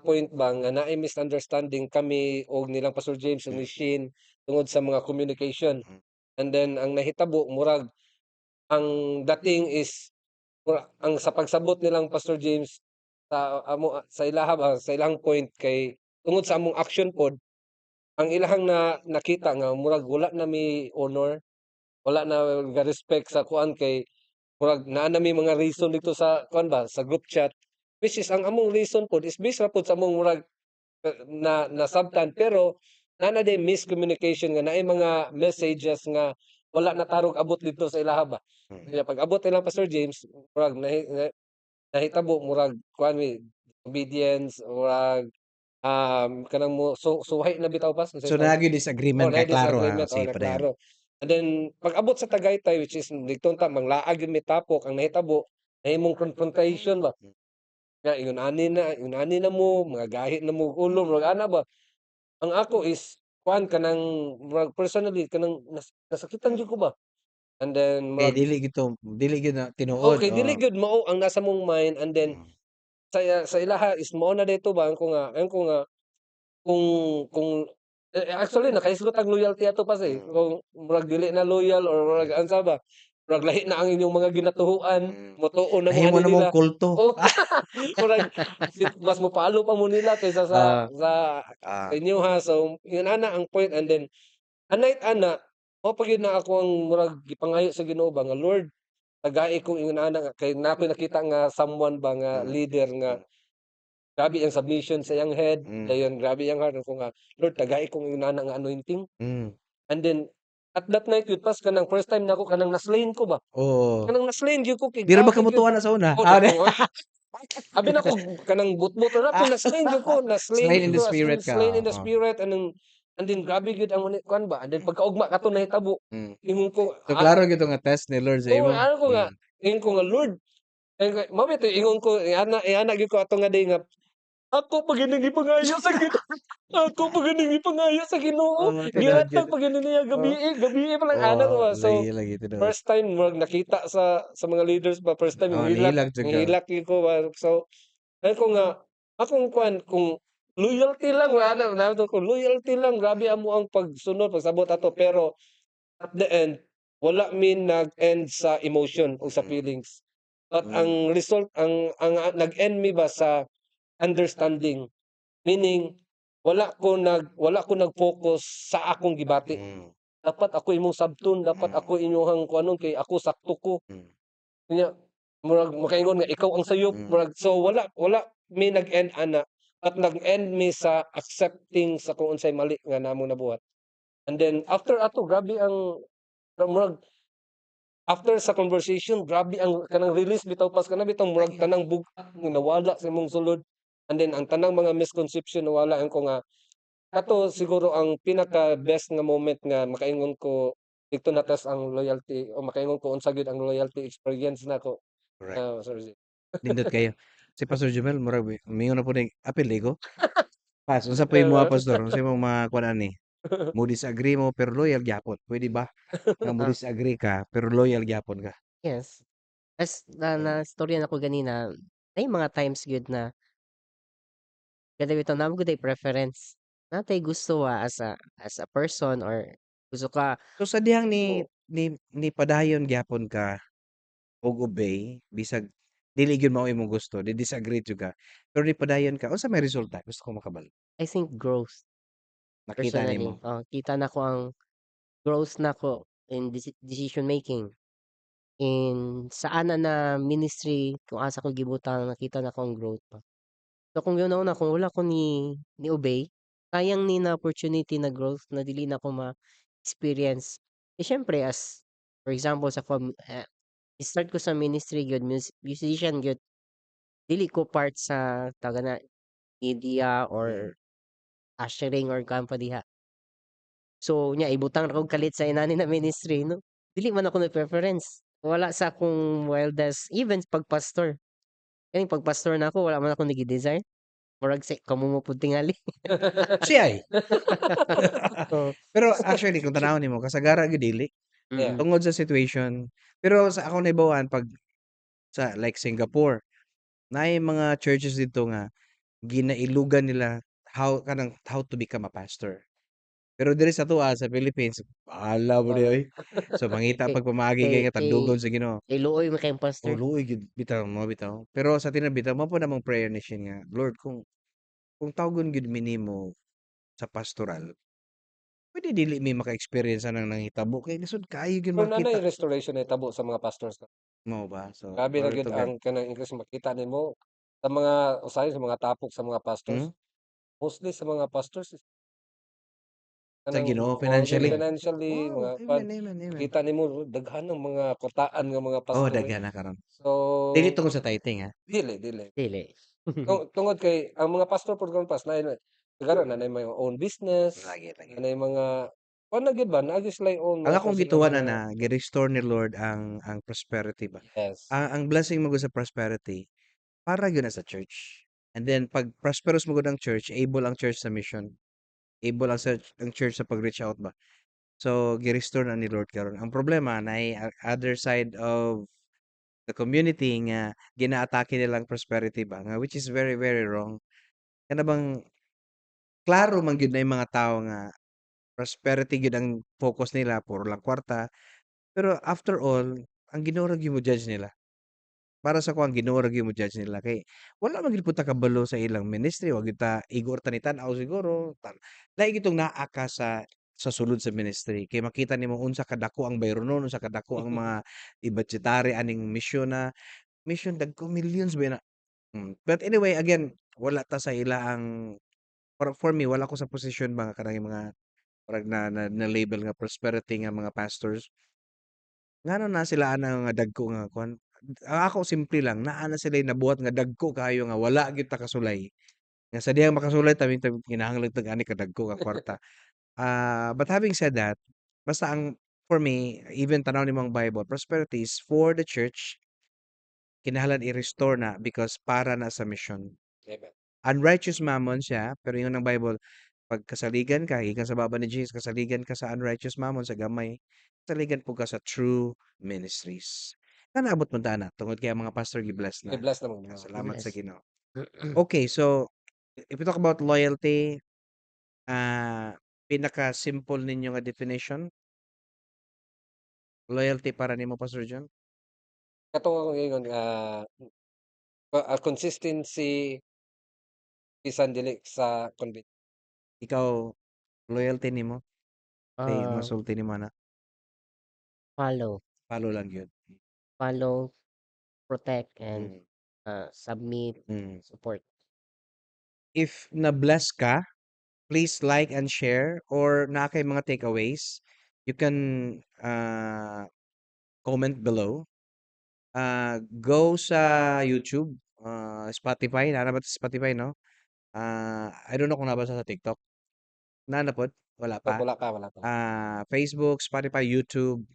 point ba nga naay misunderstanding kami og nilang Pastor James ug ni Shane tungod sa mga communication. And then ang nahitabo, murag ang dating is Mura ang sa pagsabot nilang Pastor James sa amo, sa ilaha ba, sa ilang point kay tungod sa among action pod, ang ilahang na nakita nga murag wala na mi honor, wala na ga-respect sa kuan kay murag naa na mi mga reason dito sa kuan ba, sa group chat, which is ang among reason pod is based ra pod sa among murag na nasabtan, pero naa na diay miscommunication nga naay mga messages nga wala na tarong abot didto sa ilaha ba. Kaya pag-abot nila Pastor James, murag nahi na nahitabo murag kuan mi, obedience, murag, kanang mo su suway na bitaw, Pas, So naa gyud disagreement Oh, ka naay klaro, ha, disagreement, oh, sige na padayon. klaro. And then pag-abot sa Tagaytay, which is didto unta manglaag gyud mi tapok, ang nahitabo nahimong confrontation ba. Nga ingon ani na mo, mga gahi na mo og ulo, murag ana ba. Ang ako is kuan kanang murag personally kanang nasakitan jud ko ba. And then Kay murag dili gyud to, dili gyud na tinuod, Okay, dili oo. gyud mao ang nasa among mind and then sa ilaha is mao na dito ba, ingon ko nga kung eh, actually nakahisgot ang loyalty ato, Pas, eh, kung murag dili na loyal or murag unsa ba, murag lahi na ang inyong mga ginatuohan, motuo na mo Nahimo ani na mong nila. kulto. Oh, murag mas mo-follow pa mo nila kaysa sa sa sa inyoha. So ingon ana ang point and then anay't ana, mao pa gyud na ako ang murag gipangayo sa Ginoo ba nga, "Lord, tagai kong ingon ana nga," kay naa koy nakita nga someone ba nga leader nga grabe ang submission sa iyang head, dayon grabe iyang heart ko nga, "Lord, tagai kong ingon ana nga anointing." And then at that night gyud, Pas, kanang first time nako kanang na-slain ko ba. Kanang na-slain gyud ko kay Di ra ba grabe gyud. ka motuo ana sa una? Oh, Ah, di oy. Abi nako kanang butbut ra ko, na-slain gyud ko, na-slain Slain in gyud the ko, as in spirit ka, slain in the oo. spirit and then grabe gyud ang kuan ba, and then pagkaugma kato nahitabo, ingon ko So klaro gyud to nga test ni Lord sa Oo, imo? ano ko nga, ingon ko nga, "Lord," mao bitaw ingon ko ingana ingana gyud ko ato nga day nga, "Ako pa gyud ning gipangayo sa Ginoo, ako pa gyud ning gipangayo sa Ginoo, Oo, tinuod gihatag gyud. pa gyud ni niya gabii, gabii pa lang," ana ko ba. So, Lagi lagi tinuod. first time murag nakita sa mga leaders ba, first time Oo, nihilak nihilak jud ka. nihilak gyud ko ba. So, sabi ko nga, akong kuan kung loyalty lang ana na kung loyalty lang, grabe amo ang pagsunod pagsabot ato, pero at the end wala mi nag-end sa emotion o sa feelings. But ang result ang nag-end mi ba sa understanding. Meaning wala ko nag-focus sa akong gibati. Dapat ako imong sabton, dapat ako inyuhang kuanon kay ako sakto ko. Unya murag makaingon nga ikaw ang sayop, murag so wala mi nag-end ana, but nag-end mi sa accepting sa kung unsay mali nga namong nabuhat. And then after ato grabe ang murag after sa conversation, grabe ang kanang release bitaw, Pas, kana bitawng murag tanang bug-at nga nawala sa imong sulod and then ang tanang mga misconception nawala. Ingon ko nga kato siguro ang pinaka best nga moment nga makaingon ko didto na-test ang loyalty o makaingon ko unsa gyud ang loyalty experience nako. Sir Z. Nindot kaayo. Si Pastor Jomel murag miingon na pud ning apil di ko. Pas, unsa po imo, Pastor? Unsa imong mga kuan ani? Mo disagree mo pero loyal gyapon, pwede ba? Nga mo disagree ka pero loyal gyapon ka? Yes. As na na-istorya nako ganina, naay mga times gyud na kada bitaw naa man gud tay preference. Naa tay gusto ba as a person or gusto ka So sa dihang ni o ni padayon gyapon ka og obey bisag dili gyud mao imong gusto, di-disagree jud ka, pero nipadayon ka, unsa may resulta? Gusto ko makabalo. I think growth. Nakita Personally, nimo? oo, kita nako ang growth nako in decision making. In sa ana na ministry kung asa ko gibutang, nakita nako ang growth ba. So kung una kung wala ko ni obey, sayang ni na opportunity na growth na dili nako ma-experience. Eh, siyempre as for example sa start ko sa ministry gyud, musician gyud, dili ko part sa tawag ana, media or ushering or kuan pa diha. So nya ibutang ra kog kalit sa inani na ministry 'no, dili man ako nag-preference. Wala sa akong wildest, even pag-pastor. Kaning pag-pastor nako wala man ako nagi-desire. Murag si kamo mo pud tingali. Siya ay. Oo. Pero actually kung tan-awon nimo, kasagara gyud dili. Tungod sa situation. Pero sa akong nahibaw-an pag sa like Singapore, naay mga churches didto nga ginailugan nila how kanang how to become a pastor. Pero diri sa atoa sa Philippines, bahala mo di oy. So mangita Kay pag pamaagi kay kay nga kay tandugon sa Ginoo. kay luoy man kayong Oh, pastor. luoy gyud bitaw, mao bitaw. Pero sa tinuod bitaw, mao po namang prayer ni Shane nga, "Lord, kung tawgon gyud mi nimo sa pastoral, pwede dili mi maka-experience anang nangitabo kay lisod kaayo gyud Pero naa nay makita." restoration nahitabo sa mga pastors. Mao ba? So, Grabe ra glory gyud to God. ang kanang increase makita nimo sa mga usahay sa mga tapok sa mga pastors. Mostly sa mga pastors is Sa kanang Ginoo oh, financially. financially Wow, mga kuan, amen, amen, amen. makita nimo daghan ng mga kwartaan nga mga Oh, pastor, eh. daghan na karon. So Dili tungod sa tithing, ha? Dili, dili. Dili. Tungod kay ang mga pastor pud karon pas naay siguro naa nay mga own business, Lagi, lagi. naa nay mga kuan na gyud ba, naa gyud sila'y own Ang mga akong personal gituon nga ana, gi-restore ni Lord ang prosperity ba. Ang blessing mo gud sa prosperity para gyud na sa church. And then pag prosperous mo gud ang church, able ang church sa mission. Able ang church sa pag-reach out ba. So gi-restore na ni Lord karon. Ang problema naay other side of the community nga ginaatake nilang prosperity ba nga which is very, very wrong. Kana bang klaro man gyud na yung mga tawo nga prosperity gyud ang focus nila, puro lang kwarta. Pero after all, ang Ginoo ra gyud mo-judge nila. Para sa ako, ang Ginoo ra gyud mo-judge nila kay wala man gyud pud ta kabalo sa ilang ministry, wa gyud ta igo ra ta ni tan-aw siguro. Lahi gyud tong naa ka sa sulod sa ministry kay makita nimo unsa kadako ang bayronon, unsa kadako ang mga i-budgetary aning mission na mission, dagko millions ba na. But anyway, again, wala ta sa ila ang for me, wala ko sa posisyon ba nga kanang mga murag na label nga prosperity nga mga pastors. Ngano na sila ana nga dagko nga kuan? Ang ako simple lang, naa na sila'y nabuhat nga dagko kaayo nga wala gyud ta kasulay. Nga sa dihang makasulay ta kinahanglan tag ani kadagko nga kwarta. But having said that, basta ang for me, even tan-aw nimo ang Bible, prosperity is for the church. Kinahanglan i-restore na because para na sa mission. Amen. Unrighteous mammon siya, pero ingon ang Bible, pag kasaligan ka, gikan sa baba ni Jesus, kasaligan ka sa unrighteous mammon sa gamay, kasaligan pud ka sa true ministries. Na naabot man ta ana tungod kay ang mga pastor gi-bless na. Gi-bless na man. Salamat sa Gi-bless. Ginoo. Okay, so if we talk about loyalty, pinaka-simple ninyo nga definition? Loyalty para nimo, Pastor John? Katong akong giingon nga consistency bisan dili sa conven Ikaw, loyalty nimo? Kay masulti nimo ana? Follow. Follow lang gyud. Follow, protect, and submit, support. If na-bless ka, please like and share or naa kay mga takeaways, you can comment below. Go sa YouTube, Spotify, naa na ba sa Spotify, no? I don't know kung naa ba sa TikTok. Naa na pod? Wala pa? Wala pa, wala pa. Facebook, Spotify, YouTube.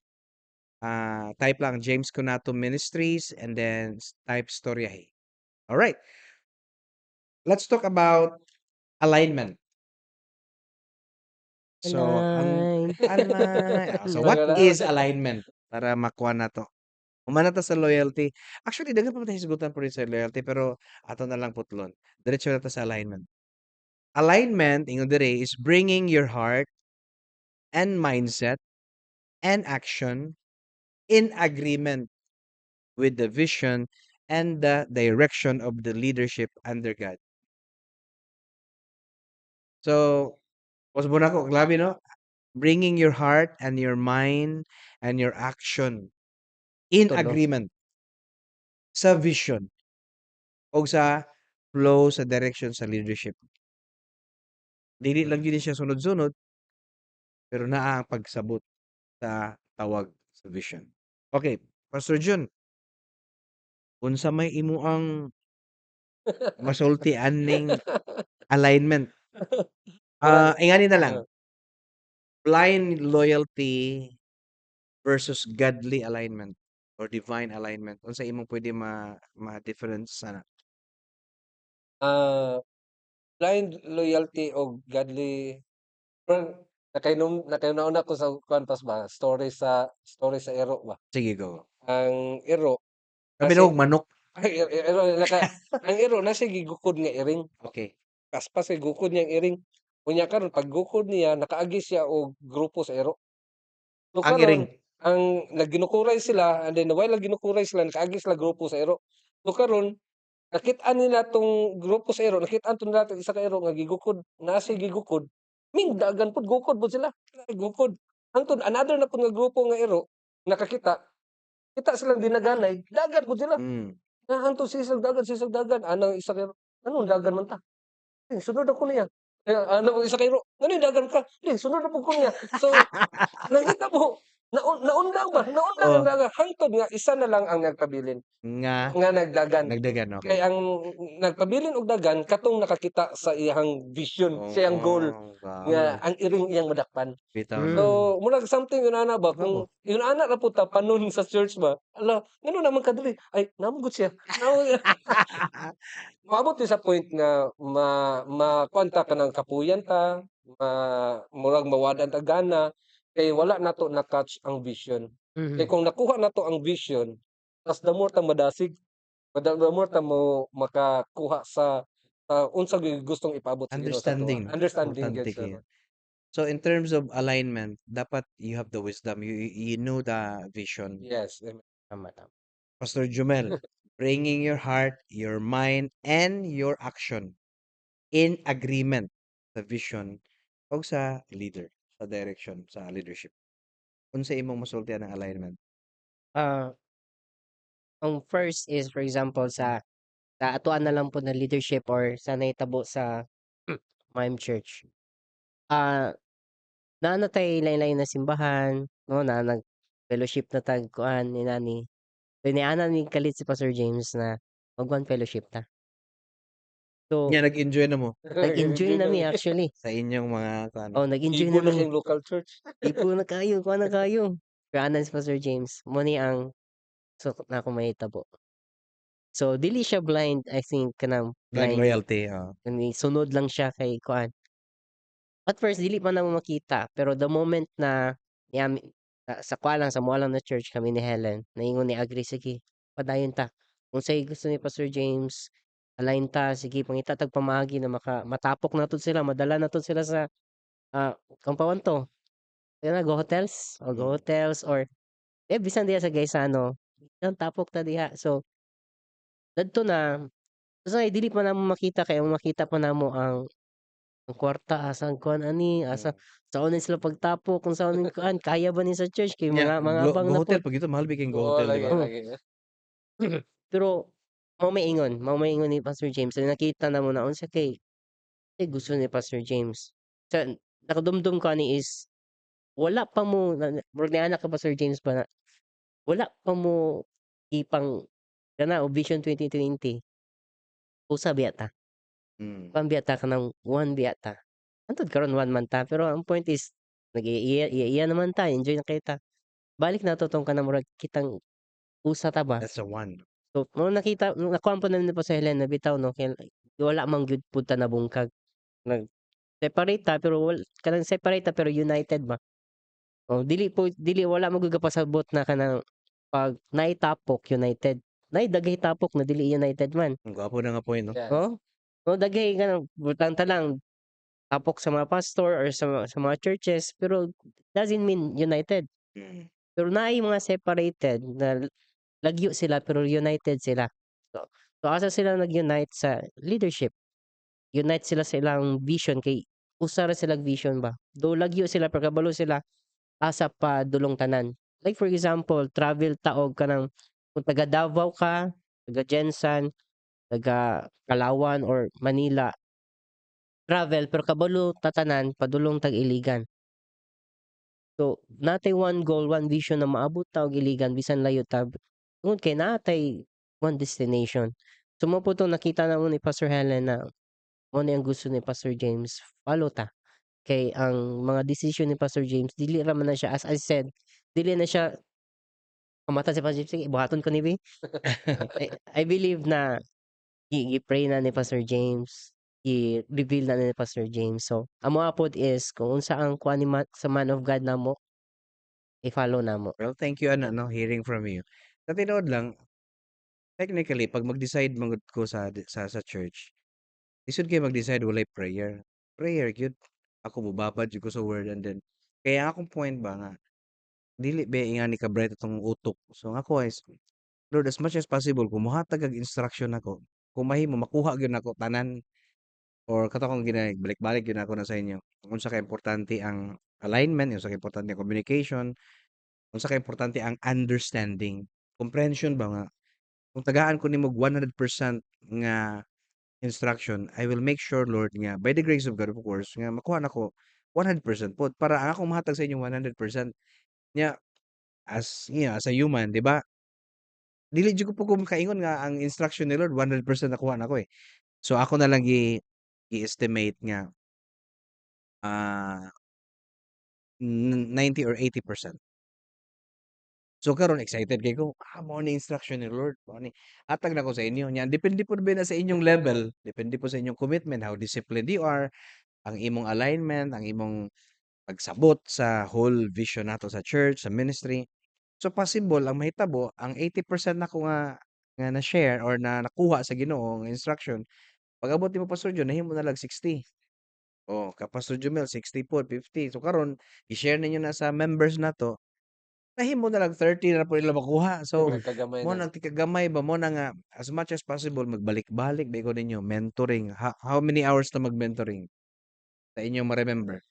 Type lang James Conato Ministries and then type Storyahe. Alright. Let's talk about alignment. So, ang Align. align, so what is alignment? Para makuha nato. Human na ta sa loyalty. Actually, daghan pa man tay hisgutan po rin sa loyalty pero ato na lang putlon. Diretso na ta sa alignment. Alignment, ingon diri, is bringing your heart and mindset and action in agreement with the vision and the direction of the leadership under God. So, usbon nako, grabe, no? Bringing your heart and your mind and your action in Tulo. Agreement sa vision o sa flow sa direction sa leadership. Dili lang gyud ni siya sunod-sunod, pero naa ang pagsabot sa tawag sa vision. Okay, Pastor Jun. Unsa may imoang masulti aning alignment? Ingani na lang. Blind loyalty versus godly alignment or divine alignment. Unsa imong pwede ma ma-difference ana? Blind loyalty o godly, well, nakahinumdum ko sa kuan pas ba, story sa iro ba. Sige, go. Ang iro Kami nasi og manok. Ay, iro naka ang iro naa siya gigukod nga iring. Paspas kay gukod niyang iring. Unya karon paggukod niya, nakaagi siya og grupo sa iro. So Ang karon iring. Ang nagginukuray sila and then while ginukuray sila, nakaagi sila grupo sa iro. So karon nakit-an nila 'tong grupo sa iro, nakit-an to nila 'tong isa ka iro nga gigukod, naa siya gigukod, mingdagan pod, gukod pod sila, gukod. Hangtod another na pud nga grupo nga iro nakakita, kita silang dinaganay, dagan pud sila. Na hangtod sige dagan, sige dagan, anang isa ka iro, "Nganong dagan man ta? Eh, sunod ako niya." Eh, ano isa ka iro, "Ngano dagan ka?" "Di sunod ra pud ko niya." So nahitabo naundang ba, naundang ang dagan hangtod nga isa na lang ang nagpabilin Nga nga nagdagan. Nagdagan, okey. Kay ang nagpabilin og dagan katong nakakita sa iyang vision, sa iyang goal nga ang iring iyang madakpan. Bitaw, no? So murag something inana ba, kung Gwapo. ingon-ana ra pud ta panon sa church ba, "Hala, ngano naman ka diri? Ay, naa man gud siya." Moabot gyud sa point nga ma makuan ta, kanang kapuyan ta, ma murag mawad-an tag gana kay wala nato na-catch ang vision. Kay kung nakuha nato ang vision, mas the more ta madasig, the more ta mo makakuha sa unsa gyud gustong ipaabot sa Ginoo sa atoa. Understanding, no? Understanding Importante gyud siya. kaayo. So in terms of alignment, dapat you have the wisdom, you know the vision. Yes, amen. Tama, tama. Pastor Jumel, bringing your heart, your mind, and your action in agreement sa vision o sa leader, sa direction, sa leadership. Unsa imong masultian ang alignment? Ang first is, for example, sa atoan na lang pod na leadership or sa nahitabo sa Mime Church. Naa na tay lain-lain na simbahan, no, naa nag fellowship na tag kuan inani. So niana ni kalit si Pastor James na mag one fellowship ta. So Nya nag-enjoy na mo? Nag-enjoy na mi actually. Sa inyong mga kuan. Oh, nag-enjoy Ibo na na mi. kayong local church. Ibo na kaayo, kuan na kaayo. Pero ana si Pastor James, mao ni ang sukot nako mahitabo. So dili siya blind, I think kanang Blind blind loyalty, oo. Kani sunod lang siya kay kuan. At first dili pa namo makita, pero the moment na niami sa kuan lang, sa amoa lang na church kami ni Helen, naingon ni agree, "Sige, padayon ta. Unsay gusto ni Pastor James, align ta, sige, pangita tag pamaagi na maka matapok nato sila, madala nato sila sa kampawan to. Kana Go Hotels o Go Hotels or eh, bisan diha sa Gaisano, tapok ta diha." So dadto na, usahay dili pa namo makita kay ang makita pa namo ang kwarta, asa ang kuan ani, asa saon ni sila pagtapok, kung saon ning kuan, kaya ba ni sa church kay Nya mga mga Go abang Go na Hotel pod. pag ito mahal ba kayong Go Oo, Hotel, di lagi ba? Oh. lagi. Pero mao may ingon ni Pastor James na nakita namo na unsa kay gusto ni Pastor James. Sa nakadumdum ko ani is wala pa mo na murag niana ka, Pastor James, ba na wala pa mo ipang kana og Vision 2020. Usa biya ta. Kuan biya ta, kanang one biya ta. Hantod karon one man ta, pero ang point is nag-iya iya naman ta, enjoy na kaayo ta. Balik nato tong kanang murag kitang usa ta ba. That's a one. So mao nakita, nakuan po nami ni Pastor Helen na bitaw, no, kay wala man gyud pud ta nabungkag. Nag-separate ta pero kanang separate ta pero united ba. Oh, dili po dili wala man gyud kapasabot na kanang pag naay tapok united. Naay daghay tapok na dili united man. Ang gwapo na nga point, no? Yes. Oh, oh, daghay kanang butang ta lang tapok sa mga pastor or sa mga churches, pero doesn't mean united. Pero naay mga separated na lagyo sila pero united sila. So asa sila nag-unite? Sa leadership. Unite sila sa ilang vision kay usa ra silag vision ba. Though lagyo sila pero kabalo sila asa padulong tanan. Like for example, travel ta og kanang kung taga Davao ka, taga GenSan, taga Palawan or Manila, travel pero kabalo ta tanan padulong tag Iligan. So naa tay one goal, one vision na maabot ta og Iligan bisan layo ta tungod kay naa tay one destination. So mao pud tong nakita namo ni Pastor Helen na mao ni ang gusto ni Pastor James, follow ta. Kay ang mga desisyon ni Pastor James dili ra man na siya, as I said, dili na siya kamata si Pastor James, "Sige, buhaton ko ni bi." I believe na gi-pray na ni Pastor James, i-reveal na ni Pastor James. So amoa pod is kung unsa ang kuan ni sa man of God namo, i-follow namo. Well, thank you ana, no, hearing from you. Sa tinuod lang, technically pag mag-decide man gud ko sa church, lisod kaayo mag-decide walay prayer. Prayer gyud. Ako mobabad jud ko sa word and then kaya ang akong point ba nga dili ba ingani ka bright atong utok. So ang ako is, "Lord, as much as possible kung mohatag kag instruction nako, kung mahimo makuha gyud nako tanan," or kato akong gina balik-balik gyud nako na sa inyo kung unsa ka importante ang alignment, unsa ka importante ang communication, unsa ka importante ang understanding, comprehension ba nga kung tagaan ko nimo og 100% nga instruction, I will make sure, Lord, nga by the grace of God, of course, nga makuha nako 100% pod para ang akong mahatag sa inyo 100%. Nya as a human, 'di ba? Dili jud ko pud ko makaingon nga ang instruction ni Lord 100% nakuha nako, eh. So ako na lang gi-estimate nga 90 or 80%. So karon excited kay ko, "Ah, mao ni instruction ni Lord, mao ni hatag nako sa inyo." Nya depende pud ba na sa inyong level, depende pud sa inyong commitment, how disciplined you are, ang imong alignment, ang imong pagsabot sa whole vision nato sa church, sa ministry. So possible ang mahitabo ang 80% nako nga na-share or na nakuha sa Ginoo nga instruction, pag-abot nimo, Pastor John, nahimo na lang 60. Oh, ka Pastor Jumel 60 pod, 50. So karon i-share ninyo na sa members nato, nahimo na lang 30 na pud nila makuha. So Nagkagamay mao na. nang tikagamay ba, mao na nga as much as possible magbalik-balik ba ko ninyo mentoring. How many hours ta mag-mentoring? Sa inyong ma-remember?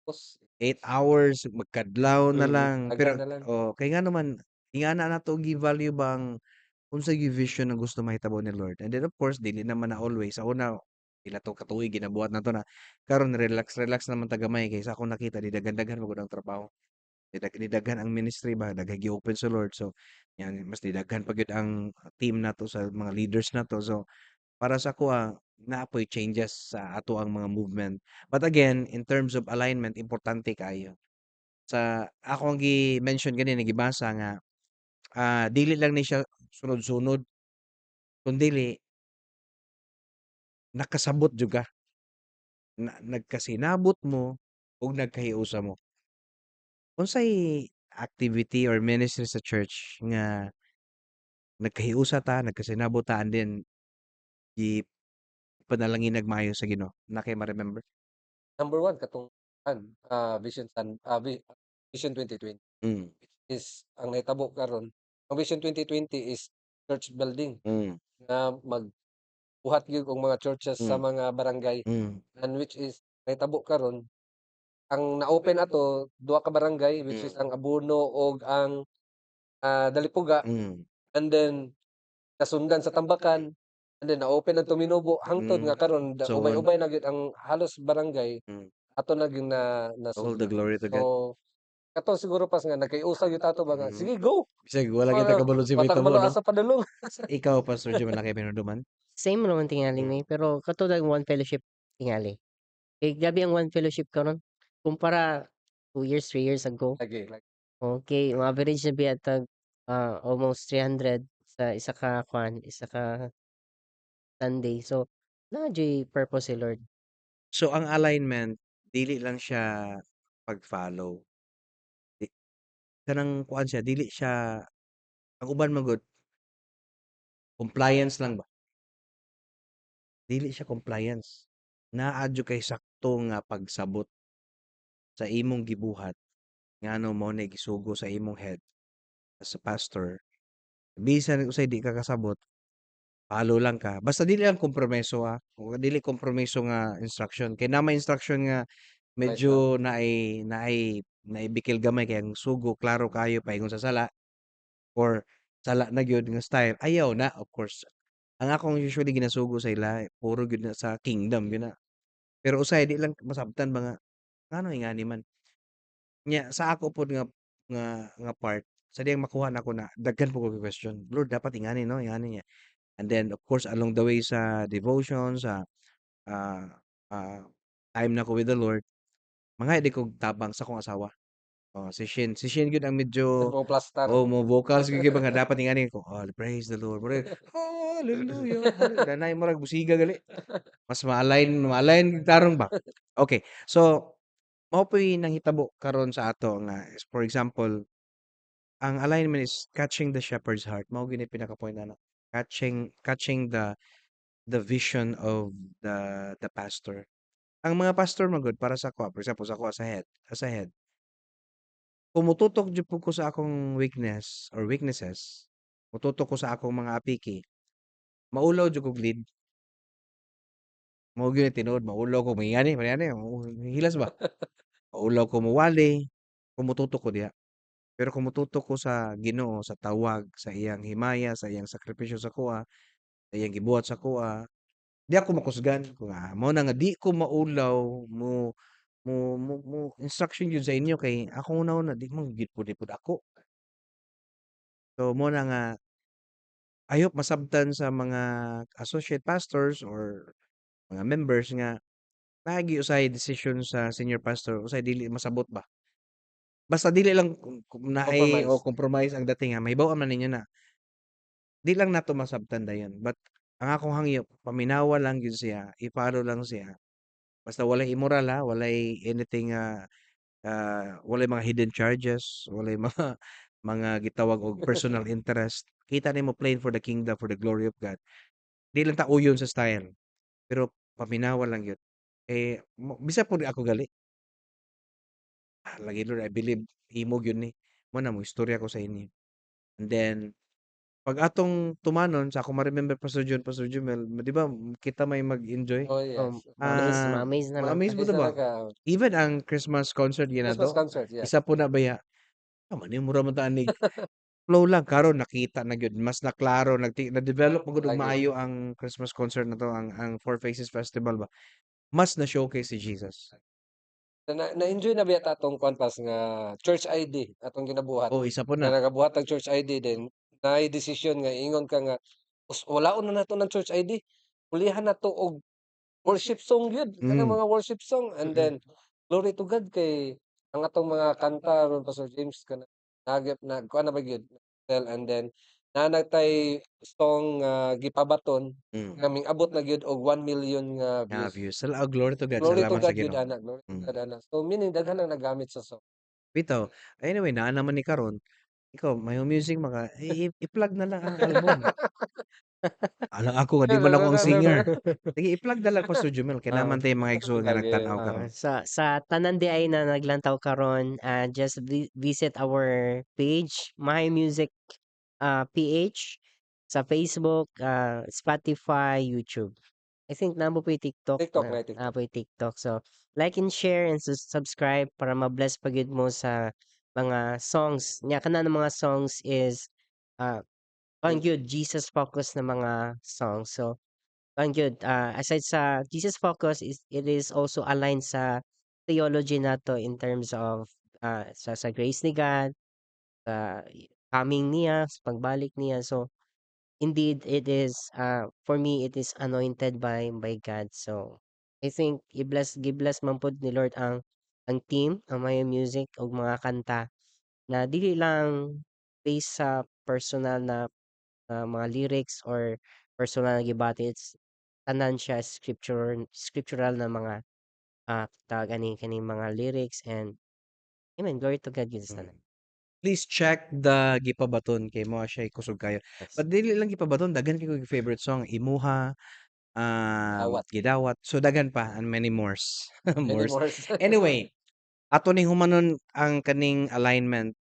Pos 8 hours, magkadlaw na lang pero Daghan na lang. Oh, kay ngano man ingana nato gi-value bang unsa gyud vision ang gusto mahitabo ni Lord. And then, of course, dili naman na always. Sa una pila to ka tuig ginabuhat nato na, karon relax-relax naman ta gamay kay sa akong nakita didaghan-daghan man gud ang trabaho. Nidaghan ang ministry ba, daghang gi-open sa Lord. So yan, mas nidaghan pa gyud ang team nato sa mga leaders nato. So para sa akoa, naa poy changes sa atoang mga movement. But again, in terms of alignment, importante kaayo. Sa akong gi-mention ganina, gibasa nga, dili lang ni siya sunod-sunod kundili nakasabot jud ka. Na nagkasinabot mo ug nagkahiusa mo. Unsay activity or ministry sa church nga nagkahiusa ta, nagkasinabot ta, and then gipanalanginan maayo sa Ginoo, naa kay ma-remember? Number 1 katong kuan, Vision San ah, Vi Vision 2020. Is ang nahitabo karon, ang Vision 2020 is church building nga magbuhat gyud og mga churches sa mga barangay and which is nahitabo karon, ang na-open ato duha ka barangay, which is ang Abuno ug ang Dalipuga, and then nasundan sa Tambakan, and then na-open ang Tominubo hangtod nga karon So on. ubay-ubay na gyud ang halos barangay ato na gyud na All the nasudlan. glory to So God. kato siguro pas nga nagkahiusa gyud ato ba nga, "Sige, go." Bisag wala kita Para kabalo sa wa ta mahitabo, kabalo no? asa padulong. Ikaw, Pastor Jum, naa kay mahinumduman? Same naman tingali mi, pero kato lang One Fellowship tingali. Kay grabe ang One Fellowship karon kumpara 2 years, 3 years ago. Lagi, lagi. Okey, mo-average na biya tag, almost 300 sa isa ka kuan, isa ka Sunday. So, naa juy purpose si Lord. So, ang alignment dili lang siya pag-follow. Di kanang kuan siya, dili siya ang uban man gud compliance lang ba. Dili siya compliance. Naa jud kay sakto nga pagsabot sa imong gibuhat ngano mao nay gisugo sa imong head as a pastor. Bisan usay di ka kasabot, follow lang ka basta dili lang kompromiso, kung dili kompromiso nga instruction kay naa may instruction nga medyo naay bikil gamay kay ang sugo klaro kaayo paingon sa sala or sala na gyud nga style, ayaw na, of course. Ang akong usually ginasugo sa ila puro gyud na sa kingdom gyud na. Pero usahay di lang masabtan ba nga, ngano ingani man. Nya sa ako pod nga part sa diyang makuha nako na daghan pud kog question, "Lord, dapat ingani, 'no, ingani niya." And then, of course, along the way sa devotion sa, time nako with the Lord, mangayo di kog tabang sa akong asawa. Oh, si Shin gyud ang medyo Mo-plastar. Oh, mo vocals gyud ba nga dapat ingani ko, oh, praise the Lord, murag hallelujah, danay murag musiga gali. Mas ma-align gyud tarong ba. Okey, so mao po'y nahitabo karon sa ato nga, for example, ang alignment is catching the shepherd's heart, mao gyud ni pinaka-point ana. Catching the vision of the pastor. Ang mga pastor man gud, para sa akoa, for example sa akoa sa head, as a head, kung motutok jud pud ko sa akong weakness or weaknesses, motutok ko sa akong mga apiki, maulaw jud kog lead. Mao gyud ni tinuod, maulaw ko mingani mingani hilas ba? Maulaw ko mowali kung motutok ko diha. Pero kung motutok ko sa Ginoo, sa tawag, sa iyang himaya, sa iyang sakripisyo sa akoa, sa iyang gibuhat sa akoa, di ako makusgan. Kung mao na nga di ko maulaw mo instruction gyud sa inyo kay akong hunahuna di man gyud pud ni pud ako. So mao na nga I hope masabtan sa mga associate pastors or mga members nga naa gyud usahay decision sa senior pastor, usahay dili masabot ba. Basta dili lang kung naay o Compromise. Compromise ang dating ha, mahibaw-an man ninyo na. Di lang nato masabtan dayon, but ang akong hangyo paminawa lang gyud siya, i-follow lang siya. Basta walay immoral ha, walay anything nga, walay mga hidden charges, walay mga gitawag og personal interest. Kita nimo plain for the kingdom, for the glory of God. Di lang ta uyon sa style, pero paminawa lang gyud. Eh, mo bisan pud ako gali. Ah, lagi Lord, I believe imo gyud ni. Mao na mo-istorya ko sa inyo. And then 'pag atong tumanon sa akong ma-remember, Pastor John, Pastor Jumel, 'di ba kita may mag-enjoy? Oh, yes. Ma-amaze Ah, ma-amaze na lang ma-amaze ta. mo Amaze to na ba? lang ka. Even ang Christmas concert Christmas ginato, concert, yes. isa po na baya, amo ni mura man ta anig flow lang karon nakita na gyud mas naklaro na-develop man gud og Lagi. Maayo ang Christmas concert na to, ang Four Faces Festival ba. Mas na-showcase si Jesus. Na na-enjoy na biya ta atong kuan pas nga church ID atong ginabuhat. Oh, isa po Nga na. nagabuhat og church ID, then naay desisyon nga ingon ka nga walaon na nato ng church ID. Pulihan nato og worship song gyud, kanang mga worship song, and then glory to God kay ang atong mga kanta ron, Pastor James, kana nagyap na kuan na ba gyud, and then naa na tay song nga gipabaton nga ming-abot na gyud og 1 million nga Nga views. Views. Oh, glory to God, Glory to salamat sa God gyud Ginoo. Ana, glory to God ana. So meaning daghan ang nagamit sa song. Bitaw, anyway, naa naman ni karon, ikaw may music man ka, i-plug na lang ang album. Alang ako nga di man ako ang singer. Sige, i-plug na lang, Pastor Jumel, kay naa man tay mga igsoon nga Lagi. nagtan-aw karon. Sa tanan diay na naglantaw karon, just vi visit our page, My Music, PH sa Facebook, Spotify, YouTube. I think naa mo po'y TikTok TikTok, na naay TikTok. Naa po'y TikTok. So, like and share and subscribe para ma-bless pa gyud mo sa mga songs. Nya kana nga mga songs is, kuan gyud, Jesus focus na mga songs. So, kuan gyud, aside sa Jesus focus is it is also aligned sa theology nato in terms of, sa grace ni God, sa coming niya, sa pagbalik niya. So, indeed it is, for me it is anointed by God. So, I think i-bless gi-bless man pud ni Lord ang team, ang Maya Music ug mga kanta na dili lang based sa personal na, mga lyrics or personal na gibati, it's tanan siya scriptural na mga, tawag ani kaning mga lyrics and amen, glory to God gyud sa tanan. Please check the Gipabaton kay mao siya kusog kaayo. But dili lang Gipabaton, daghan kay kog favorite song, Imuha, Dawat. Gidawat, so daghan pa and many mores. Many Mores. mores. Anyway, ato ning humanon ang kaning alignment,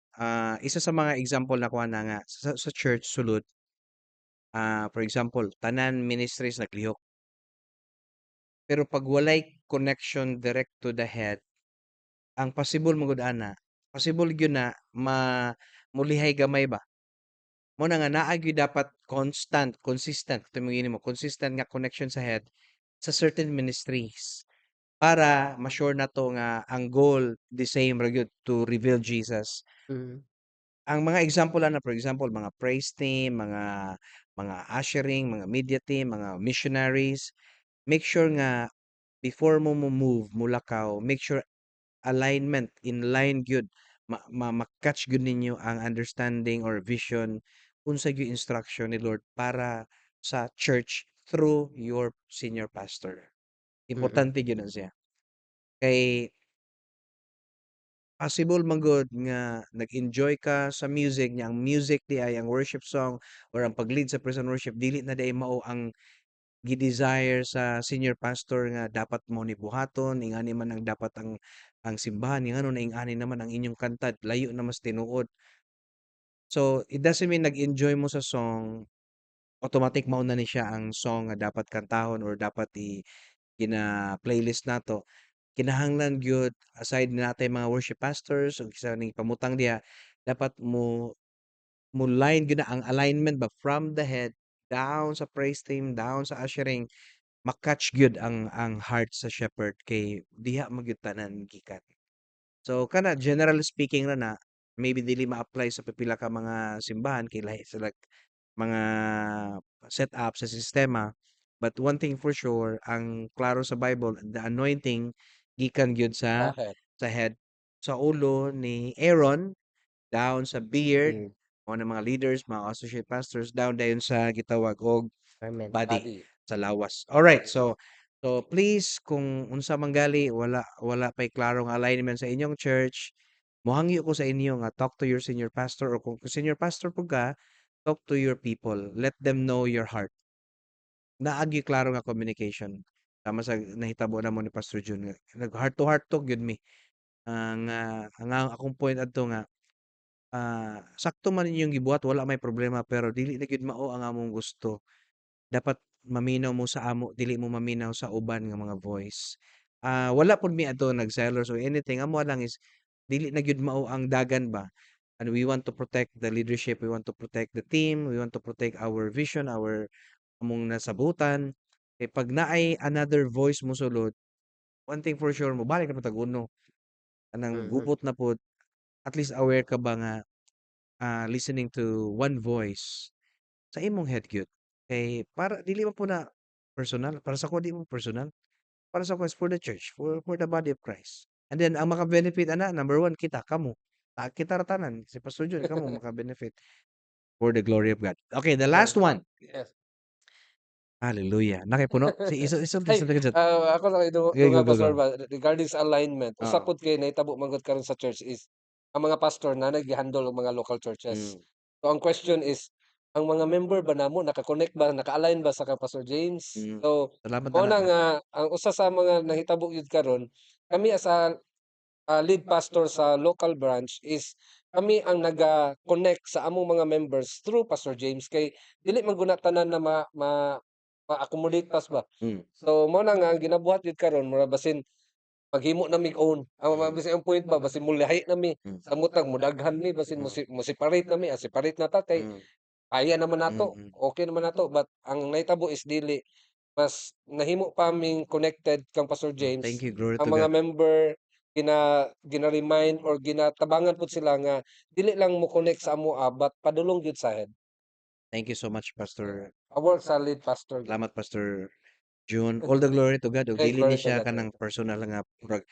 isa sa mga example nakuha na nga sa church sulod, for example, tanan ministries naglihok. Pero 'pag walay connection direct to the head, ang possible man gud ana, possible gyud na mulihay gamay ba. Mao na nga naa gyud dapat constant, consistent mo consistent nga connection sa head sa certain ministries para ma-sure nato nga ang goal the same ra gyud, to reveal Jesus. Ang mga example ana, for example, mga praise team, mga ushering, mga media team, mga missionaries, make sure nga before mo mo-move, molakaw, make sure alignment, in line gyud, ma ma ma-catch gyud ninyo ang understanding or vision unsa gyud instruction ni Lord para sa church through your senior pastor. Importante gyud na siya. Kay possible man gud nga nag-enjoy ka sa music nya ang music diay, ang worship song or ang pag-lead sa praise and worship, dili na diay mao ang Gi-desire sa senior pastor nga dapat mo ni buhaton, ingani man ang dapat ang simbahan, ingano na ingani naman ang inyong kanta, layo na mas tinuod. So, it doesn't mean nag-enjoy mo sa song, automatic mao na ni siya ang song nga dapat kantahon or dapat gina-playlist nato. Kinahanglan gyud, aside na natay mga worship pastors ug sa ning pamutang diha, dapat mo line gyud na ang alignment ba from the head down sa praise team, down sa ushering, ma-catch gyud ang heart sa shepherd kay diha man gyud tanan gikan. So kana, generally speaking ra na, maybe dili ma-apply sa pipila ka mga simbahan kay lahi sila mga setup sa sistema. But one thing for sure, ang klaro sa Bible, the anointing gikan gyud sa Sa head. Sa head, sa ulo ni Aaron, down sa beard, mao na mga leaders, mga associate pastors, down dayon sa gitawag og Garment. Body, Body. Sa lawas. Alright, so please, kung unsa man gali wala pay klarong alignment sa inyong church, mohangyo ko sa inyo nga talk to your senior pastor or kung senior pastor pud ka, talk to your people. Let them know your heart. Naa gyud klaro nga communication. Tama sa nahitabo namo ni Pastor June nga nag heart to heart talk gyud mi. Ang akong point adto nga, sakto man inyong gibuhat, wala may problema, pero dili na gyud mao ang among gusto. Dapat maminaw mo sa amo, dili mo maminaw sa uban nga mga voice. Wala pud mi adto nagselos or anything, amo lang is dili na gyud mao ang dagan ba. And we want to protect the leadership, we want to protect the team, we want to protect our vision, our among nasabutan. Kay pag naay another voice mosulod, one thing for sure, mobalik na pud tag uno. Kanang gupot na pod, at least aware ka ba nga, listening to one voice sa imong head gyud. Kay para dili man po na personal, para sa ako di mo personal. Para sa ako is for the church, for the body of Christ. And then ang maka-benefit ana, number 1 kita, kamo. Kita ra tanan, si Pastor Jun, kamo maka-benefit for the glory of God. Okay, the last one. Yes. Hallelujah. Naa kay puno? Si iso isulti Ay, isulti ka dyan. Ako lang Sige, go, dunga go, go. Pastor ba regarding sa alignment, usa Oo. Pud kay nahitabo man gud karon sa church is ang mga pastor na nag-handle og mga local churches. So ang question is, ang mga member ba namo naka-connect ba, naka-align ba sa kang Pastor James? So, Salamat mao ana. na nga ang usa sa mga nahitabo gyud karon, kami as a lead pastor sa local branch is kami ang naga-connect sa among mga members through Pastor James kay dili man gud na tanan na ma ma ma-accommodate pas ba. So mao na nga ang ginabuhat gyud karon, mura basin maghimo na mig own. Ang bisan ang point ba, basin molahi na mi sa mutag modaghan mi, basin mo separate na mi, separate na ta kay kaya naman nato, okey naman nato, but ang nahitabo is dili, mas nahimo pa ming connected kang Pastor James. Thank you, glory Ang to mga God. Member gina-remind or ginatabangan pud sila nga dili lang mo-connect sa amoa but padulong gyud sa head. Thank you so much, Pastor. Work sa lead pastor. Salamat, Pastor June. All the glory to God. Ug Ay, dili ni glory to siya God. Kanang personal nga murag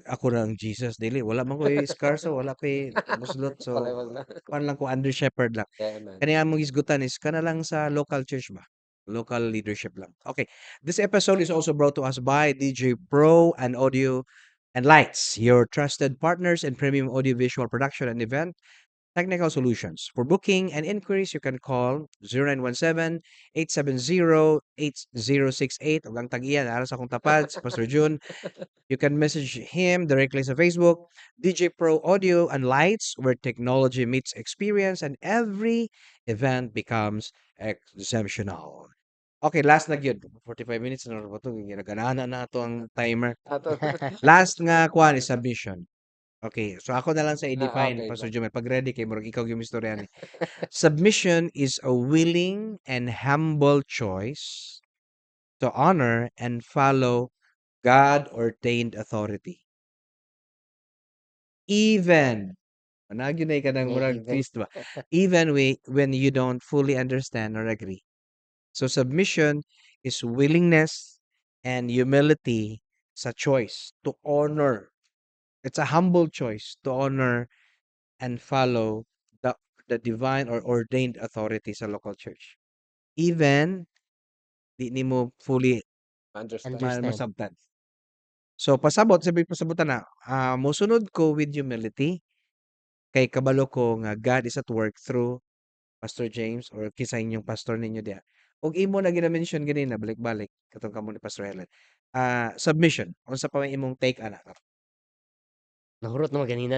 ako ra ang Jesus, dili, wala man koy scars, so wala koy muslot, so Wala na. Kuan lang ko, under shepherd lang. Yeah, man. Kani among hisgutan is kana lang sa local church ba, local leadership lang. Okay, this episode is also brought to us by DJ Pro and Audio and Lights, your trusted partners in premium audiovisual production and event technical solutions. For booking and inquiries, you can call 0917-870-8068 ug ang tag-iya ara sa akong tapad, si Pastor June. You can message him directly sa Facebook. DJ Pro Audio and Lights, where technology meets experience and every event becomes exceptional. Okay, last na gyud. 45 minutes na ba to? Ginaganahan na nato ang timer. Ato. Last nga kuan is submission. Okay, so ako na lang sa Ah, i-define, okey Pastor ba. Jomel. Pag ready kay murag ikaw gyud istorya ni. Submission is a willing and humble choice to honor and follow God-ordained authority. Even naa gyud nay kanang murag Even. twist ba? Even we when you don't fully understand or agree. So submission is willingness and humility sa choice to honor. It's a humble choice to honor and follow the divine or ordained authority sa local church. Even di nimo fully Understand. Understand. Masabtan. So pasabot, sabi pasabutan na, mosunod ko with humility kay kabalo ko nga God is at work through Pastor James or kinsa inyong pastor ninyo diha. Ug imo na gina-mention ganina, balik-balik katong kamo ni Pastor Helen. Submission, unsa pa may imong take ana? Nahurot naman ganina.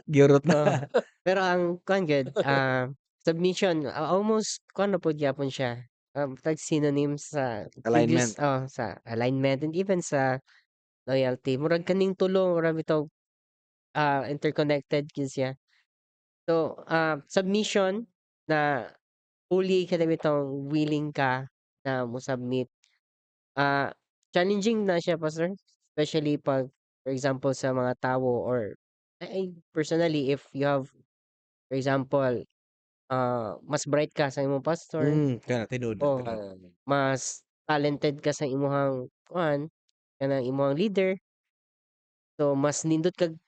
Giurot Oo, na. pero ang kuan gyud, submission, almost kuan na pud gyapon siya, tag synonym sa Alignment. previous, oh, sa alignment and even sa loyalty. Murag kaning tulo, murag bitaw, interconnected gyud siya. So, submission na fully kana bitawng willing ka na mo-submit. Challenging na siya, Pastor, especially 'pag, for example, sa mga tawo or ay, personally, if you have, for example, mas bright ka sa imong pastor Kana tinuod na, o tinuod. Mas talented ka sa imong kuan, kanang imong leader. So, mas nindot kag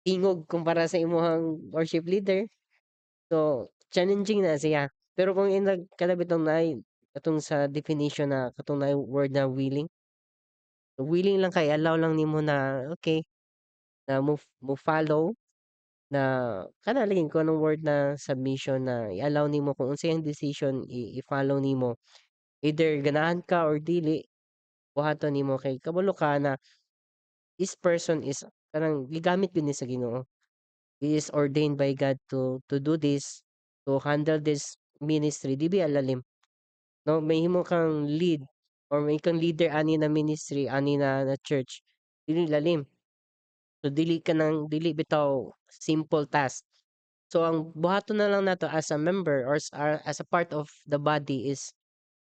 tingog kumpara sa imong worship leader. So, challenging na siya. Pero kung inag kana bitong naay katong sa definition na katong naay word na willing. Willing lang kay allow lang nimo na okey, na mo follow na kana lagi kung anong word na submission na i-allow nimo kung unsay iyang decision i-follow nimo. Either ganahan ka or dili, buhaton nimo kay kabalo ka na this person is kanang gigamit gyud ni sa Ginoo. He is ordained by God to do this, to handle this ministry, di ba lalim? 'No, mahimo kang lead or may kang leader ani na ministry, ani na na church, dili lalim. So dili kanang dili bitaw simple task. So ang buhaton na lang nato as a member or as a part of the body is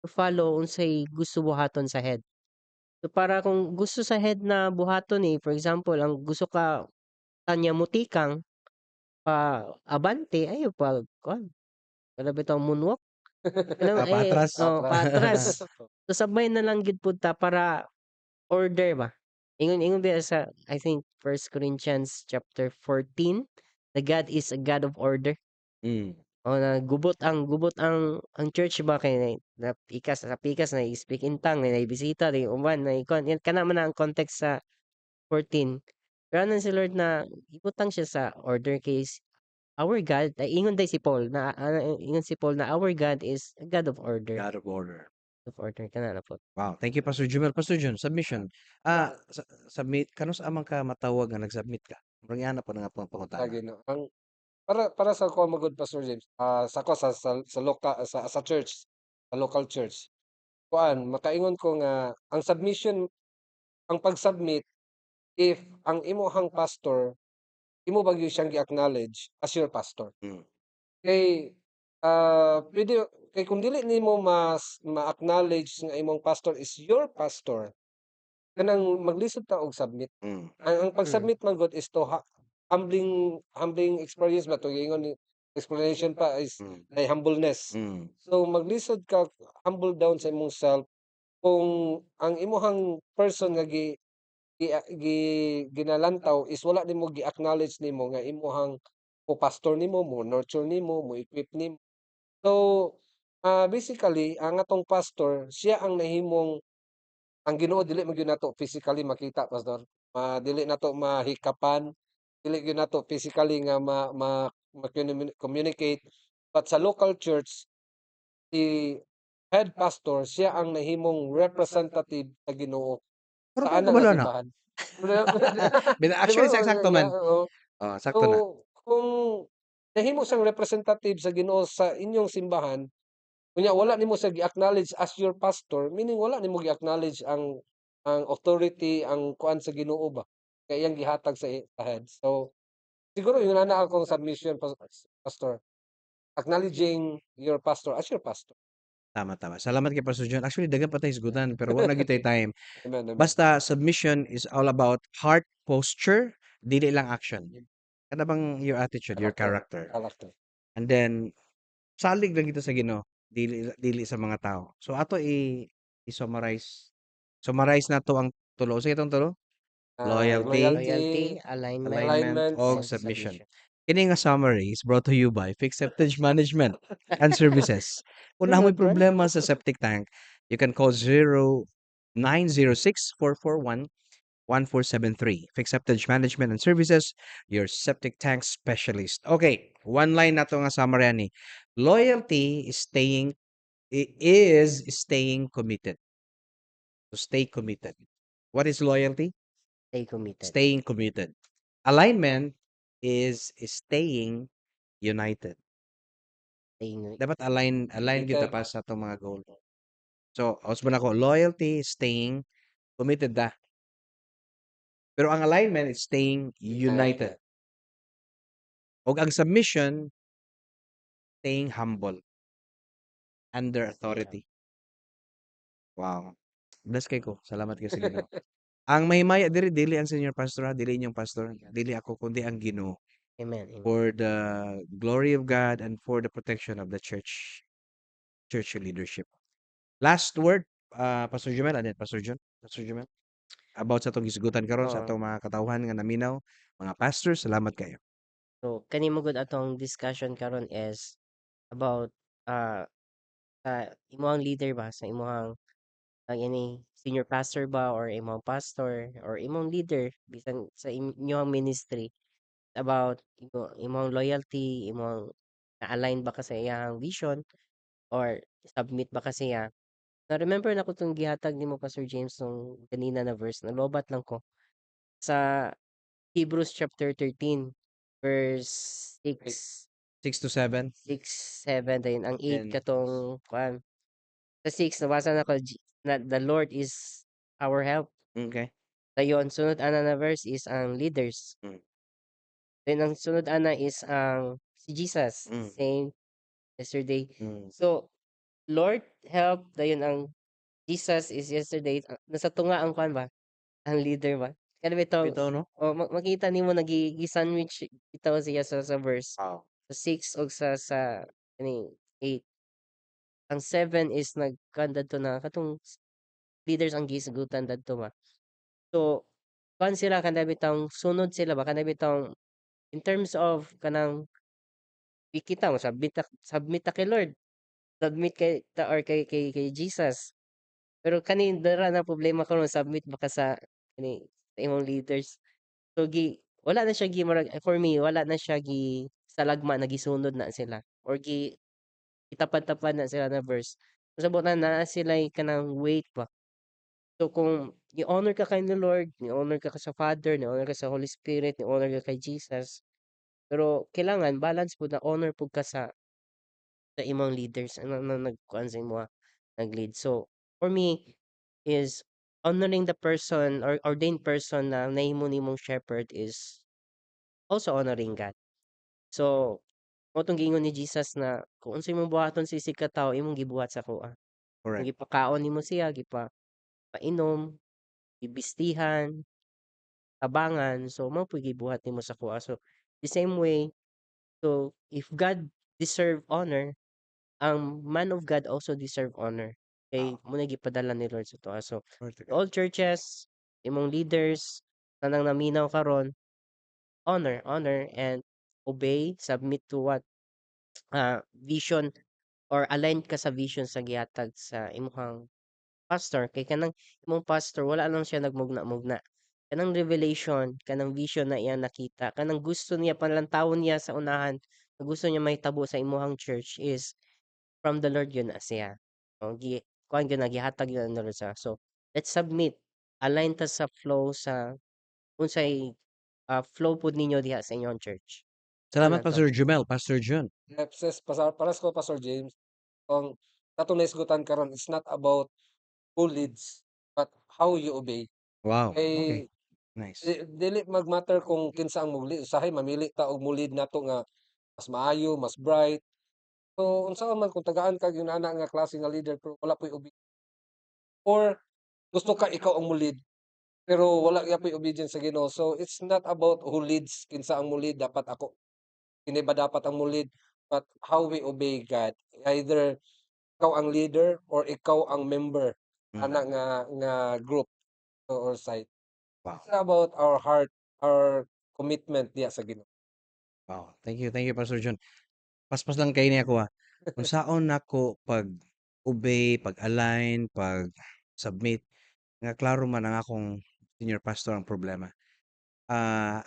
to follow unsay gusto buhaton sa head. So para kung gusto sa head na buhaton ni, for example, ang gusto ka kanya motikang pa-abante, ayaw pag kuan, kana bitaw moonwalk. Kanang eh, Paatras. oh, paatras. So sabay na lang gyud pud ta para order ba. Ingon biya sa, I think, 1 Corinthians chapter 14, the God is a God of order. Oo, na gubot ang church ba kay na pikas sa pikas na speak in tongue, naay bisita di uban na kuan kana man ang context sa 14. Pero anang si Lord na ibutang siya sa order kay our God ay ingon day si Paul na ingon si Paul na our God is a God of order. God of order. Of order kana na pod. Wow, thank you, Pastor Jumel. Pastor Jun, submission. Sa submit kanus-a man ka matawag nga nag-submit ka? Murag ingana po na nga pangutana. Lagi 'no, ang para sa ako man gud, Pastor James, sa ako sa loka sa church, sa local church. Kuan, makaingon ko nga ang submission, ang pag-submit, if ang imuhang pastor imo ba gyud siyang gi-acknowledge as your pastor. Kay, pwede kay kung dili nimo mas ma-acknowledge nga imong pastor is your pastor, kanang maglisod ta og submit. Ang pag-submit man gud is to ha humbling humbling experience ba to, giingon ni explanation pa is ay humbleness. So maglisod ka humble down sa imong self kung ang imuhang person nga gi gi gi ginalantaw is wala nimo gi-acknowledge nimo nga imuhang mo-pastor nimo, mo-nurture nimo, mo-equip nimo. So, basically ang atong pastor siya ang nahimong ang Ginoo dili man gyud nato physically makita, Pastor. Dili nato mahikapan, dili gyud nato physically nga ma ma ma-communicate, but sa local church, si head pastor siya ang nahimong representative sa Ginoo Pero sa kung ana nga kabalo na. simbahan. Actually sakto man. Oo. Oh, So, sakto na. kung nahimo siyang representative sa Ginoo sa inyong simbahan, unya wala nimo siya gi-acknowledge as your pastor, meaning wala nimo gi-acknowledge ang authority, ang kuan sa Ginoo ba, kay iyang gihatag sa head. So, siguro yun na akong submission, Pastor. Acknowledging your pastor as your pastor. Tama, tama. Salamat kay Pastor John. Actually, daghan pa tay hisgutan pero wa na gyud tay time. Amen, amen. Basta submission is all about heart posture, dili lang action. Kana bang your attitude, your character. Character. And then salig lang kita sa Ginoo, dili dili sa mga tao. So ato i i-summarize. Summarize nato ang tulo. Unsay itong tulo? Loyalty, Loyalty, alignment, alignment, alignment, og and submission. submission. Kini nga summary is brought to you by Fixed Septage Management and Services. Kung naa moy Sunod man. Problema sa septic tank, you can call 0906-441-1473. Fixed Septage Management and Services, your septic tank specialist. Okay, one line na to nga summary ani. Loyalty is staying Is staying committed. To stay committed. What is loyalty? Stay committed. Staying committed. Alignment is staying united. Staying Dapat align gyud ta Committed. Pa sa atong mga goal. So, aus man ako, loyalty is staying committed ta. Pero ang alignment is staying united. Ug ang submission, staying humble under authority. Wow. Bless kay ko. Salamat kay sa Ginoo. Ang mahimaya diri, dili ang senior pastor ha, dili inyong pastor, dili ako, kundi ang Ginoo. Amen. Amen. For the glory of God and for the protection of the church, church leadership. Last word, Pastor Jumel, and then Pastor John, Pastor Jumel, about sa atong gisgutan karon sa Oo. Atong mga katawhan nga naminaw, mga pastors, salamat kayo. So, kani man gud atong discussion karon is about sa imong leader ba, sa imong ang ini senior pastor ba or imong pastor or imong leader bisan sa inyong ministry, about imong loyalty, imong na-align ba ka sa iyang vision or submit ba ka siya. Na-remember nako 'tong gihatag nimo, Pastor James, nung ganina na verse, nalobat lang ko. Sa Hebrews chapter 13 verse 6. 6 to 7. 6, 7, then ang 8 Then katong kuan. Sa 6 nabasa nako na the Lord is our help. Dayon sunod ana na verse is ang leaders. Then ang sunod ana is ang si Jesus, same yesterday. So, Lord help, dayon ang Jesus is yesterday, nasa tunga ang kuan ba, ang leader ba. Kana bitong Bitaw, no? Oh, makita nimo na gi-sandwich bitaw siya sa verse. Sa 6 ug sa kani 8. Ang 7 is nagkuan dadto na katong leaders ang gihisgutan dadto ba. So, kuan sila, kana bitawng sunod sila ba, kana bitawng in terms of kanang kita mo submit ta kay Lord, submit kay ta or kay Jesus. Pero kani dira na problema karon, submit ba ka sa kani sa imong leaders? So wala na siya gi murag, for me, wala na siya gi salagma na gisunod na sila or gitapad-tapad na sila na verse. Pasabot na naa sila'y kanang weight ba. So kung ni-honor ka kay ni Lord, ni-honor ka sa Father, ni-honor ka sa Holy Spirit, ni-honor ka kay Jesus, pero kailangan balance pud na honor pud ka sa imong leaders ano na nagkuan sa imoha, nag-lead. So, for me is honoring the person or ordained person na nahimo nimong shepherd is also honoring God. So, mao 'tong giingon ni Jesus na kung unsay imong buhaton sa isig ka tawo, imong gibuhat sa akoa. Kung gipakaon nimo siya, gipainom, gibistihan, tabangan, so mao po'y gibuhat nimo sa akoa. So, the same way, so if God deserve honor, ang man of God also deserve honor. Kay mao na gipadala ni Lord sa atoa. So, Glory to God. All churches, imong leaders, tanang naminaw karon, honor, honor and obey, submit to what vision or align ka sa vision sa gihatag sa imong pastor, kay kanang imong pastor wala lang siya nagmugna-mugna. Kanang revelation, kanang vision na iyang nakita, kanang gusto niya palantawon niya sa unahan, na gusto niya mahitabo sa imong church is from the Lord yun na siya. O gi kuan gyud na gihatag yun ni Lord sa, so let's submit, align ta sa flow sa unsay flow pud ninyo diha sa inyong church. Salamat, Ano to? Pastor Jumel, Pastor Jun. Epses pasa parehas ko, Pastor James. Kung atong nahisgutan karon, it's not about who leads, but how you obey. Kay Nice. di dili mag-matter kung kinsa ang mo-lead, usahay mamili ta og mo-lead nato nga mas maayo, mas bright. So unsaon man kung tagaan kag inana nga klase nga leader pero wala po'y or gusto ka ikaw ang mo-lead, pero wala gyapoy obedience sa Ginoo. So it's not about who leads, kinsa ang mo-lead, dapat ako kini ba dapat ang mo-lead, but how we obey God. Either ikaw ang leader or ikaw ang member ana nga group or site. It's about our heart, our commitment diha sa Ginoo. Wow, thank you, Pastor Jun. Paspas lang kay ni ako, ah. Unsaon nako pag-obey, pag-align, pag-submit nga klaro man ang akong senior pastor ang problema.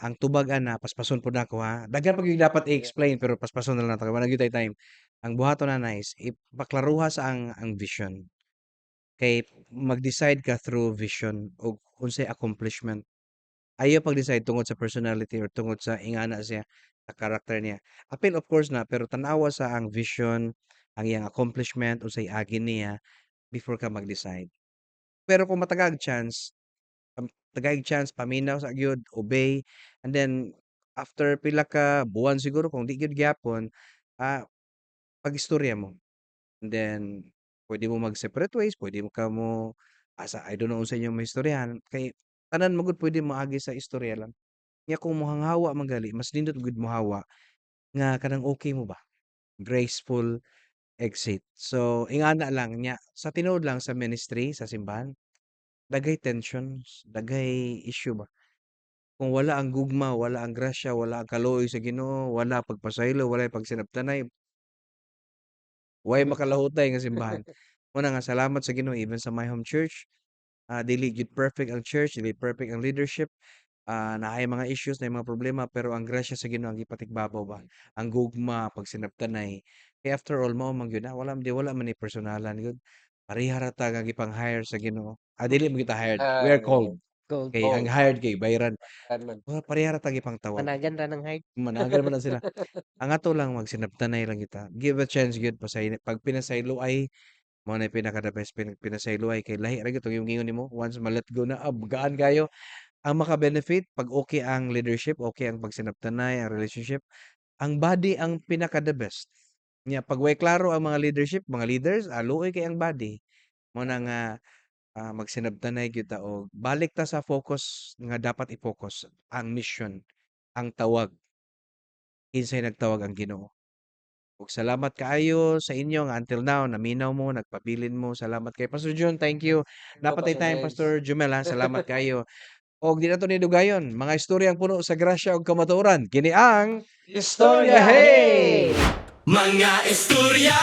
Ang tubag ana, paspason pud nako, ha. Daghan pa gyud dapat i-explain pero paspason na lang nato kay wala gyud tay time. Ang buhaton na nice, ipaklaruha sa ang vision. Kay mag-decide ka through vision ug unsay accomplishment. Ayaw pag-decide tungod sa personality or tungod sa ingana siya, sa character niya. Apil of course na, pero tan-awa sa ang vision, ang iyang accomplishment, unsay agi niya before ka mag-decide. Pero kung matagaag chance, tagaag chance, paminaw sa gyud, obey, and then after pila ka buwan siguro kung di gyud gyapon, pag-istorya mo. And then puwede mo mag-separate ways, puwede mo ka mo asa, I don't know unsa inyong maistoryahan kay tanan man gud puwede moagi sa istorya lang. Nya kung mohanghawa man gali, mas nindot gud mohawa nga kanang okay mo ba, graceful exit. So ingana lang nya sa tinuod lang sa ministry sa simbahan, daghay tensions, daghay issue ba. Kung wala ang gugma, wala ang grasya, wala ang kaluoy sa Ginoo, wala pagpasaylo, walay pagsinabtanay, way makalahutay nga simbahan. Mao na nga salamat sa Ginoo even sa my home church, dili gyud perfect ang church, dili perfect ang leadership, naay mga issues, naay mga problema, pero ang grasya sa Ginoo ang gipatigbabaw ba, ang gugma, pagsinabtanay. Kay after all mao man gyud na wala di wala man ni personalan gyud. Pareha ra ta nga gipang-hire sa Ginoo. Dili man kita hired, we are called. Called. Kay ang Called. hired kay bayran. Kan man. Mura pareha ra ta gipangtawag. Managan ra ng hired. Managan man na sila. Ang ato lang magsinabtanay lang kita. Give a chance gyud pasay pag pinasaylo ay mao na pinaka the best pinasaylo ay kay lahi ra gyud tong yung ingon nimo once ma-let go na, gaan kayo. Ang maka-benefit pag okay ang leadership, okay ang pagsinabtanay, ang relationship, ang body ang pinaka the best. Nya pag way klaro ang mga leadership, mga leaders, luoy kay ang body. Mao na nga magsinabtanay gyud ta og balik ta sa focus nga dapat i-focus, ang mission, ang tawag. Kinsay nagtawag? Ang Ginoo. Ug salamat kaayo sa inyo nga until now naminaw mo, nagpabilin mo. Salamat kay Pastor June, thank you. Hello, Naa pa tay Pastor time, James. Pastor Jumel, ha, salamat kaayo. Og di nato ni dugayon, mga istoryang puno sa grasya ug kamatuoran. Kini ang Istorya Hey! Mga istorya.